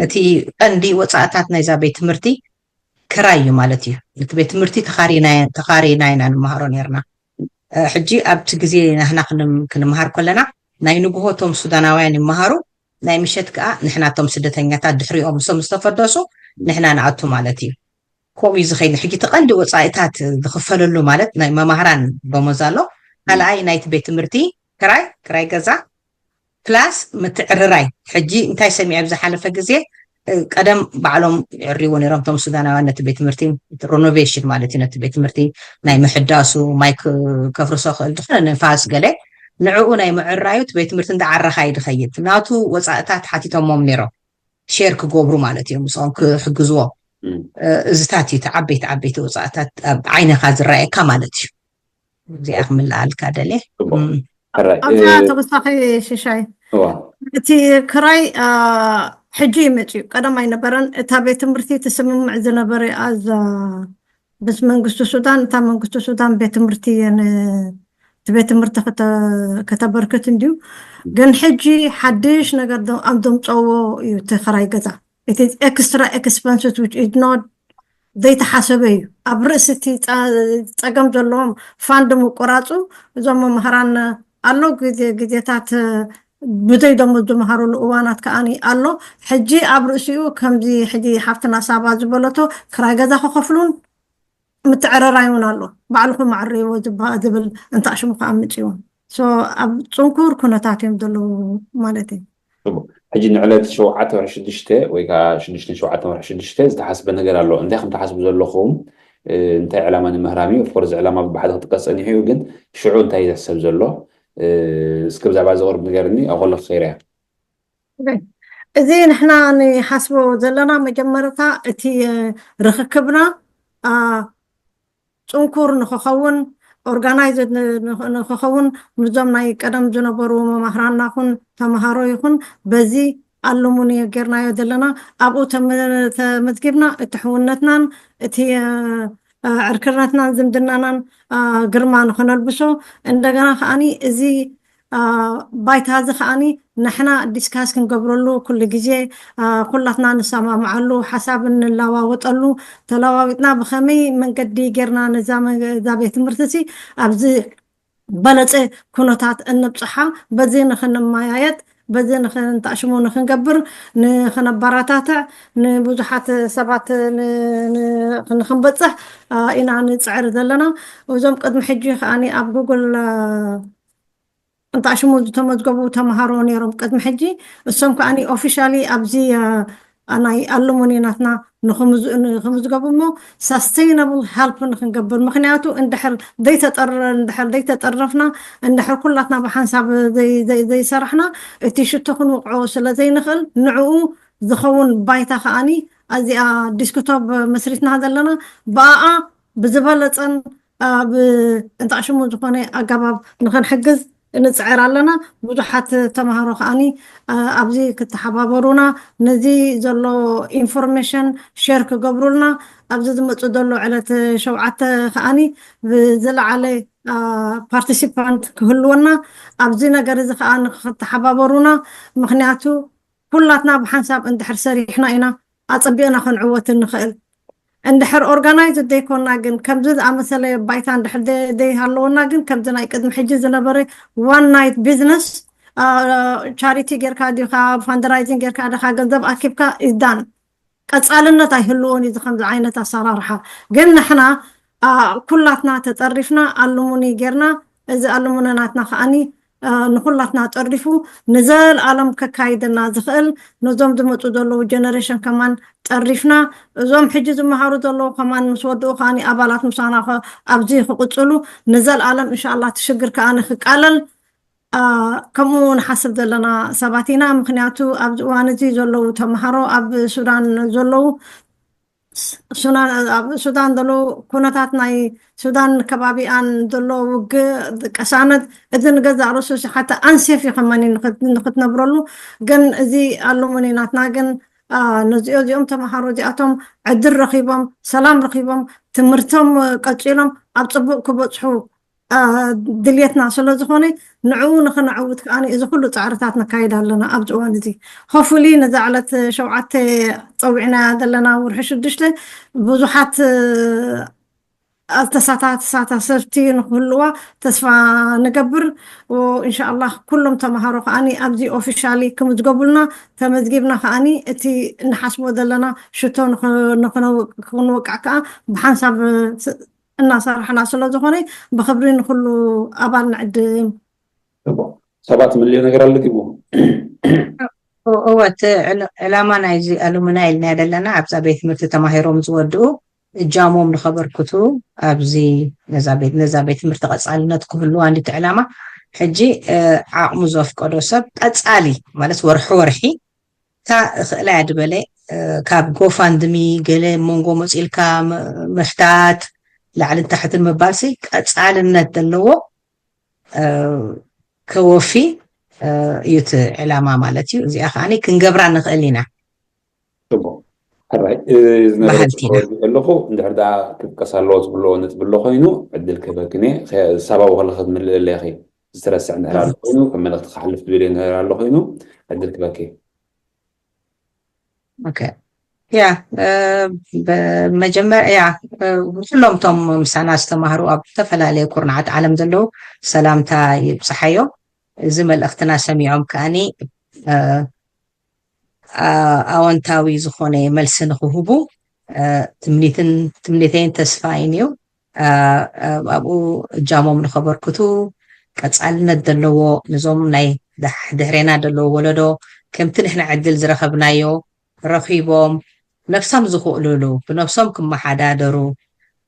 እቲ ቀንዲ ወፃእታት ናይዛ ቤት ትምህርቲ ክራይ እዩ ማለት እዩ። ነቲ ቤት ትምህርቲ ተኻሪና ኢና ንመሃሮ ነርና። ሕጂ ኣብቲ ግዜ ናህና ክንምሃር ከለና ናይ ንግሆ እቶም ሱዳናውያን ይመሃሩ፣ ናይ ምሸት ከዓ ንሕና እቶም ስደተኛታት ድሕሪኦም ምሶም ዝተፈደሱ ንሕና ንኣቱ ማለት እዩ። ከምኡ እዩ ዝኸይድ። ሕጂ እቲ ቀንዲ ወፃኢታት ዝኽፈለሉ ማለት ናይ መማህራን ደሞዝ ኣሎ። ካልኣይ ናይቲ ቤት ትምህርቲ ክራይ ክራይ ገዛ ፕላስ ምትዕርራይ። ሕጂ እንታይ ሰሚዐ ብዝሓለፈ ግዜ ቀደም ባዕሎም ይዕርይዎ ነይሮም እቶም ሱዳናውያን ነቲ ቤት ትምህርቲ ሮኖቬሽን ማለት እዩ። ነቲ ቤት ትምህርቲ ናይ ምሕዳሱ ማይ ከፍርሶ ክእል ዝኾነ ንፋስ ገለ ንዕኡ ናይ ምዕራዩ እቲ ቤት ትምህርቲ እንዳዓረኻ እዩ ዝኸይድ። ናቱ ወፃእታት ሓቲቶሞም ነይሮም ሼር ክገብሩ ማለት እዮም ምስኦም ክሕግዝዎም። እዚታት እዩ እቲ ዓበይቲ ዓበይቲ ወፃእታት ኣብ ዓይንኻ ዝረኣየካ ማለት እዩ። እዚኣ ክምልኣልካ ደልየ። ኣብዛ ተወሳኺ ሽሻይ እቲ ክራይ ሕጂ ይመፅእ እዩ፣ ቀደም ኣይነበረን። እታ ቤት ትምህርቲ ትስምምዕ ዝነበረ ኣዛ ምስ መንግስቲ ሱዳን፣ እታ መንግስቲ ሱዳን ቤት ትምህርቲ የን እቲ ቤት ትምህርቲ ከተበርክት እንድዩ። ግን ሕጂ ሓድሽ ነገር ኣም ዘምፀዎ እዩ እቲ ክራይ ገዛ። It is extra expenses which is not ዘይተሓሰበ እዩ። ኣብ ርእሲ እቲ ፀገም ዘለዎም ፋንድ ምቁራፁ እዞም መምህራን ኣሎ ግዜ ግዜታት ብዘይ ደሞዝ ዝመሃርሉ እዋናት ከዓኒ ኣሎ። ሕጂ ኣብ ርእሲኡ ከምዚ ሕጂ ሓፍትና ሳባ ዝበለቶ ክራይ ገዛ ክኸፍሉን ምትዕርራይ እውን ኣሎ። ባዕልኹም ኣዕርይዎ ዝባ- ዝብል እንታሽሙ ከዓ ምፅእዎም። So ኣብ ፅንኩር ኩነታት እዮም ዘለዉ ማለት እዩ። ሕጂ ንዕለት ሸውዓተ ወርሒ ሽዱሽተ ወይ ከዓ ሽዱሽተ ሸውዓተ ወርሒ ሽዱሽተ ዝተሓስበ ነገር ኣሎ። እንታይ ከም ትሓስቡ ዘለኹም እንታይ ዕላማ ንምህራም እዩ። ኦፍኮርስ ዕላማ ብሓደ ክጥቀስ ፀኒሑ እዩ፣ ግን ሽዑ እንታይ እዩ ዝሕሰብ ዘሎ? እስከ ብዛዕባ እዚ ቁርብ ንገርኒ። ኣኮሎ ክኸይር እያ። እዚ ንሕና ንሓስቦ ዘለና መጀመርታ እቲ ርክክብና ፅንኩር ንክኸውን ኦርጋናይዝድ ንክኸውን ምስዞም ናይ ቀደም ዝነበሩ መማህራንና ኹን ተምሃሮ ይኹን በዚ ኣለሙኒ ጌርናዮ ዘለና ኣብኡ ተመዝጊብና እቲ ሕውነትናን እቲ ዕርክነትናን ዝምድናናን ግርማ ንኸነልብሶ እንደገና ከዓኒ እዚ ባይታ እዚ ከዓኒ ንሕና ዲስካስ ክንገብረሉ ኩሉ ግዜ ኩላትና ንሰማምዓሉ ሓሳብ እንለዋወጠሉ ተለዋዊጥና ብኸመይ መንገዲ ጌርና ነዛ ቤት ትምህርቲ ሲ ኣብዚ በለፀ ኩነታት እንብፅሓ በዚ ንክንመያየጥ በዚ ንክንታሽሙ ንክንገብር ንክነበራታትዕ ንብዙሓት ሰባት ንክንበፅሕ ኢና ንፅዕር ዘለና። እዞም ቅድሚ ሕጂ ከዓኒ ኣብ ጉግል እንታሽሙ ዝተመዝገቡ ተምሃሮ ነይሮም ቅድሚ ሕጂ እሶም ከዓኒ ኦፊሻሊ ኣብዚ ናይ ኣለሙኒ ናትና ንክምዝገቡ እሞ ሳስተይናብል ሃልፕ ንክንገብር ምክንያቱ እንድሕር ዘይተጠረፍና እንድሕር ኩላትና ብሓንሳብ ዘይሰራሕና እቲ ሽቶ ክንውቅዖ ስለ ዘይንክእል ንዕኡ ዝኸውን ባይታ ከዓኒ ኣዚኣ ዲስክቶፕ መስሪትና ዘለና ብኣኣ ብዝበለፀን ኣብ እንጣሽሙ ዝኾነ ኣገባብ ንኽንሕግዝ ንፅዕር ኣለና። ብዙሓት ተምሃሮ ከዓኒ ኣብዚ ክተሓባበሩና፣ ነዚ ዘሎ ኢንፎርሜሽን ሸር ክገብሩልና፣ ኣብዚ ዝመፁ ዘሎ ዕለት ሸውዓተ ከዓኒ ብዝለዓለ ፓርቲሲፓንት ክህልወና፣ ኣብዚ ነገር እዚ ከዓ ንክተሓባበሩና። ምክንያቱ ኩላትና ብሓንሳብ እንድሕር ሰሪሕና ኢና ኣፀቢቕና ክንዕወት እንኽእል። እንድሕር ኦርጋናይዝ ዘይኮና ግን፣ ከምዚ ዝኣመሰለ ባይታ እንድሕር ዘይሃለወና ግን፣ ከምዚ ናይ ቅድሚ ሕጂ ዝነበረ ዋን ናይት ቢዝነስ፣ ቻሪቲ ጌርካ ዲኻ፣ ፋንድራይዚንግ ጌርካ ዲኻ፣ ገንዘብ ኣኪብካ ኢዳን ቀፃልነት ኣይህልዎን እዩ። ከምዚ ዓይነት ኣሰራርሓ ግን ንሕና ኩላትና ተጠሪፍና ኣልሙኒ ጌርና፣ እዚ ኣልሙኒ ናትና ከዓኒ ንኩላትና ጠሪፉ ንዘለኣለም ከካይደና ዝኽእል፣ ነዞም ዝመፁ ዘለዉ ጀነሬሽን ከማን ጠሪፍና፣ እዞም ሕጂ ዝመሃሩ ዘለዉ ከማን ምስ ወድኡ ከዓኒ ኣባላት ምሳና ኣብዚ ክቕፅሉ፣ ንዘለኣለም እንሻላ እቲ ሽግር ከዓኒ ክቃለል ከምኡ ንሓስብ ዘለና ሰባት ኢና። ምክንያቱ ኣብዚ እዋን እዚ ዘለዉ ተምሃሮ ኣብ ሱዳን ዘለዉ፣ ኣብ ሱዳን ዘለዉ ኩነታት ናይ ሱዳን ከባቢኣን ዘሎ ውግእ፣ ቀሳነት፣ እዚ ንገዛእ ርእሱ ሓታ ኣንሴፍ ይኸመኒ ንክትነብረሉ። ግን እዚ ኣሉሙኒ ናትና ግን ነዚኦ እዚኦም ተምሃሮ እዚኣቶም ዕድል ረኺቦም፣ ሰላም ረኺቦም፣ ትምህርቶም ቀፂሎም ኣብ ፅቡቅ ክበፅሑ ድልየትና ስለ ዝኾነ፣ ንዕኡ ንኽነዕውት ከኣ እዚ ኩሉ ፃዕርታት ነካይድ ኣለና ኣብዚ እዋን እዚ። ሆፉሊ ነዛ ዕለት ሸውዓተ ፀዊዕናያ ዘለና ወርሒ ሽዱሽተ ብዙሓት ተሳታተሰብቲ ንክህልዋ ተስፋ ንገብር። እንሻላ ኩሎም ተምሃሮ ከኣ ኣብዚ ኦፊሻሊ ክምዝገቡልና፣ ተመዝጊብና ከኣ እቲ ንሓስቦ ዘለና ሽቶ ክንወቅዕ ከኣ ብሓንሳብ እናሰራሕና ስለ ዝኾነ ብክብሪ ንኩሉ ኣባል ንዕድም። ሰባት ምልዮ ነገር ኣሎ ዲቡ? እወ፣ እቲ ዕላማ ናይዚ ኣሉምናይ ኢልና ዘለና ኣብዛ ቤት ትምህርቲ ተማሂሮም ዝወድኡ እጃሞም ንኸበርክቱ ኣብዚ ነዛ ቤት ትምህርቲ ቀፃልነት ክህልዋ እንዲቲ ዕላማ። ሕጂ ዓቕሙ ዘፍቀዶ ሰብ ቀፃሊ ማለት ወርሒ ወርሒ እታ እኽእላ እያ ዝበለ ካብ ጎፋንድሚ ገለ መንጎ መፂልካ ምሕታት ላዕልን ታሕትን ምባልሲ ቀፃልነት ዘለዎ ከወፊ እዩ እቲ ዕላማ ማለት እዩ። እዚኣ ከዓ ክንገብራ ንኽእል ኢና። ፅቡቅ ሕራይ በሃልቲ ኢና። ኣለኹ እንድሕር ደኣ ክጥቀስ ኣለዎ ትብልዎ ነጥቢ ኣሎ ኮይኑ ዕድል ክህበክን እየ። ሳባዊ ከለኸ ትምልእለ ኢኺ ዝተረስዕ እንድሕር ኣሎ ኮይኑ ከም መልእኽቲ ክሓልፍ ትብል እንድሕር ኣሎ ኮይኑ ዕድል ክህበኪ። ኦኬ ያ ብመጀመርያ ኩሎም እቶም ምሳና ዝተማህሩ ኣብ ዝተፈላለየ ኩርናዓት ዓለም ዘለዉ ሰላምታ ይብፅሓዮም። እዚ መልእኽትና ሰሚዖም ከኣኒ ኣወንታዊ ዝኾነ መልሲ ንክህቡ ትምኒትን ትምኒተይን ተስፋይን እዩ። ኣብኡ እጃሞም ንኸበርክቱ ቀፃልነት ዘለዎ ንዞም ናይ ድሕሬና ዘለዎ ወለዶ ከምቲ ንሕና ዕድል ዝረኸብናዮ ረኺቦም ነብሶም ዝኽእሉሉ ብነብሶም ክመሓዳደሩ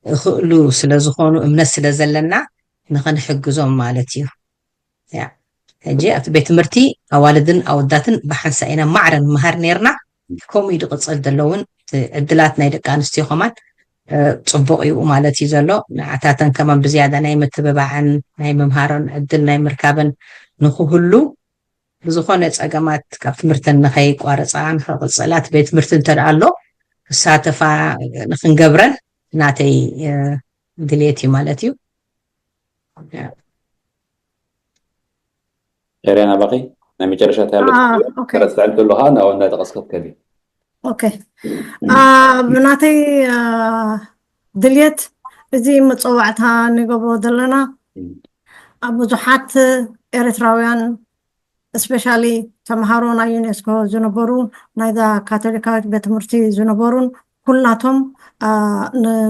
እኽእሉ ስለ ዝኾኑ እምነት ስለ ዘለና ንኽንሕግዞም ማለት እዩ። ሕጂ ኣብቲ ቤት ትምህርቲ ኣዋልድን ኣወዳትን ብሓንሳ ኢና ማዕረ ንመሃር ነርና። ከምኡ እዩ ዝቕፅል ዘሎ እውን ዕድላት ናይ ደቂ ኣንስትዮ ከማን ፅቡቕ እዩ ማለት እዩ ዘሎ። ንዓታተን ከማን ብዝያዳ ናይ ምትብባዕን ናይ ምምሃሮን ዕድል ናይ ምርካበን ንክህሉ ብዝኾነ ፀገማት ካብ ትምህርተን ንኸይቋረፃ ንክቕፅላት ቤት ትምህርቲ እንተደኣ ኣሎ ክሳተፋ ንክንገብረን ናተይ ድልየት እዩ ማለት እዩ። ኤርያ ናባኺ ናይ መጨረሻ እንታይ ኣሎ? ኣዎ፣ ኦኬ። ረስዕል ከለኻ ናብ እንዳጠቀስካ ትከዲ። ኦኬ። ብናተይ ድልየት እዚ መፀዋዕታ ንገብሮ ዘለና ኣብ ብዙሓት ኤርትራውያን እስፔሻሊ ተምሃሮ ናይ ዩኔስኮ ዝነበሩ ናይዛ ካቶሊካዊት ቤት ትምህርቲ ዝነበሩን ኩላቶም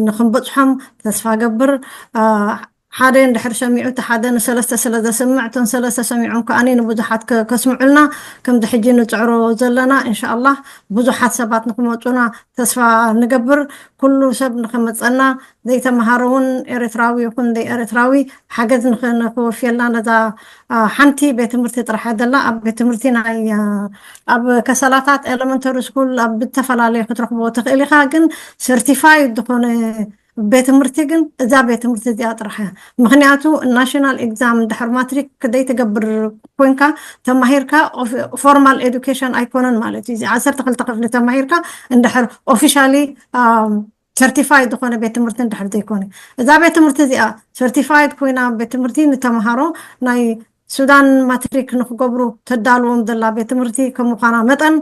ንክንበፅሖም ተስፋ ገብር። ሓደ እንድሕር ሰሚዑ እቲ ሓደ ንሰለስተ ስለ ዘስምዕ እቶም ሰለስተ ሰሚዖም ከዓኒ ንብዙሓት ከስምዑልና ከምዚ ሕጂ ንፅዕሮ ዘለና እንሻኣላህ ብዙሓት ሰባት ንክመፁና ተስፋ ንገብር። ኩሉ ሰብ ንክመፀና ዘይተምሃረ እውን ኤርትራዊ ይኹን ዘይኤርትራዊ ሓገዝ ንክወፍየልና ነዛ ሓንቲ ቤት ትምህርቲ ጥራሕ ዘላ ኣብ ቤት ትምህርቲ ናይ ኣብ ከሰላታት ኤለመንተሪ ስኩል ኣብ ብተፈላለዩ ክትረክቦ ትኽእል ኢኻ። ግን ሰርቲፋይድ ዝኾነ ቤት ትምህርቲ ግን እዛ ቤት ትምህርቲ እዚኣ ጥራሕ እያ። ምክንያቱ ናሽናል ኤግዛም ድሕር ማትሪክ ክደይ ትገብር ኮንካ ተማሂርካ ፎርማል ኤዱኬሽን ኣይኮነን ማለት እዩ። እዚ ዓሰርተ ክልተ ክፍሊ ተማሂርካ እንድሕር ኦፊሻሊ ሰርቲፋይድ ዝኾነ ቤት ትምህርቲ እንድሕር ዘይኮነ፣ እዛ ቤት ትምህርቲ እዚኣ ሰርቲፋይድ ኮይና ቤት ትምህርቲ ንተምሃሮ ናይ ሱዳን ማትሪክ ንክገብሩ ተዳልዎም ዘላ ቤት ትምህርቲ ከም ምዃና መጠን፣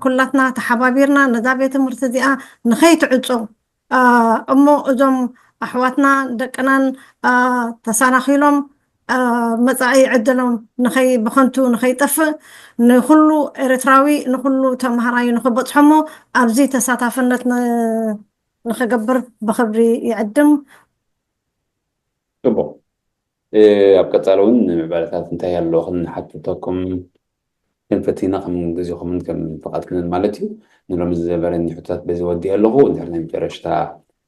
ኩላትና ተሓባቢርና ነዛ ቤት ትምህርቲ እዚኣ ንኸይትዕጾ፣ እሞ እዞም ኣሕዋትና ደቅናን ተሰናኺሎም መፃኢ ዕድሎም ንኸይ ብኸንቱ ንኸይጠፍእ፣ ንኩሉ ኤርትራዊ፣ ንኩሉ ተምሃራይ ንክበፅሖሞ ኣብዚ ተሳታፍነት ንክገብር ብክብሪ ይዕድም። ፅቡቅ። ኣብ ቀፃሊ እውን ንምዕባለታት እንታይ ኣሎ ክንሓትተኩም ክንፈቲና ከም ግዜኹምን ከም ፍቓድክንን ማለት እዩ። ንሎሚ ዝነበረኒ ሕቶታት በዚ ወዲእ ኣለኹ። እንድሕር ናይ መጨረሽታ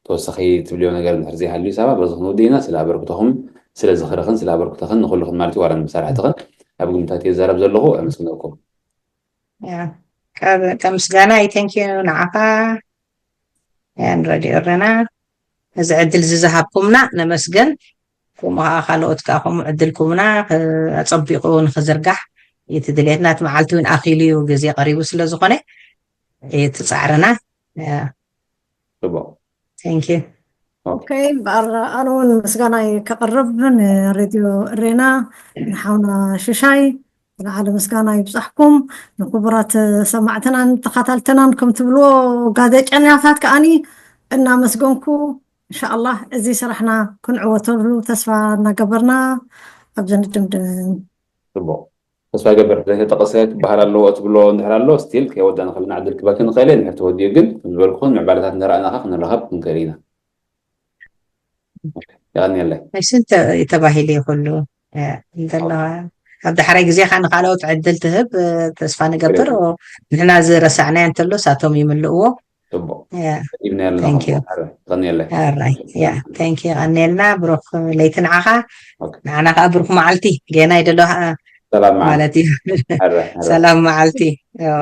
ተወሳኺ ትብልዮ ነገር እንድሕር ዘይሃልዩ ሳባ በዚ ክንውድእ ኢና። ስለ ኣበርክቶኹም ስለ ዝኽርኽን ስለ ኣበርክቶኽን ንኹልኽን ማለት እዩ ዋላ ንመሳርሕትኽን ኣብ ግምታት እየ ዝዛረብ ዘለኹ። ኣመስግነኩም። ከምስጋና ይተንኪዩ ንዓኻ ንረድዮ ኣለና። እዚ ዕድል እዚ ዝሃብኩምና ነመስገን። ከምኡ ከዓ ካልኦት ከዓ ከምኡ ዕድል ኩምና ኣፀቢቁ ንክዝርጋሕ እቲ ድሌትና እቲ መዓልቲ እውን ኣኪሉ እዩ ግዜ ቀሪቡ ስለዝኮነ እቲ ፃዕርና ፅቡቅ thank you ኦኬ እምበኣር ኣነ እውን ምስጋናይ ከቕርብ ንሬድዮ እሬና ንሓውና ሽሻይ ዝለዓለ ምስጋና ይብፃሕኩም። ንክቡራት ሰማዕትናን ተኻታልተናን ከም ትብልዎ ጋዜጠኛታት ከዓኒ እናመስገንኩ እንሻኣላህ እዚ ስራሕና ክንዕወተሉ ተስፋ እናገበርና ኣብዚ ንድምድም። ፅቡቅ ተስፋ ይገብር ዘይተጠቀሰ ክበሃል ኣለዎ ትብሎ እንድሕር ኣሎ ስቲል ከይወዳእና ከለና ዕድል ክበክ ንኽእል እየ እንድሕር ተወዲኡ ግን ከም ዝበልኩኹን ምዕባለታት እንዳረኣናኻ ክንራኸብ ክንክእል ኢና። የቐንየለይ። መሽን ተ- ተባሂሉ ይኽሉ እንተለዋ ኣብ ዳሕራይ ግዜኻ ንካልኦት ዕድል ትህብ ተስፋ ንገብር። ንሕና ዝረሳዕናዮ እንተሎ ሳቶም ይምልእዎ። ፅቡቅ ኢልና ኣለና። Thank you. የቐንየለይ። ራይ ያ thank you ቀኒልና ብሩክ ለይቲ ንዓኻ። ኦኬ። ንዓና ከዓ ብሩክ መዓልቲ ጌና ይደሎ ሰላም መዓልቲ። ማለት እዩ። ኣረ፣ ኣረ። ሰላም መዓልቲ። እዋ።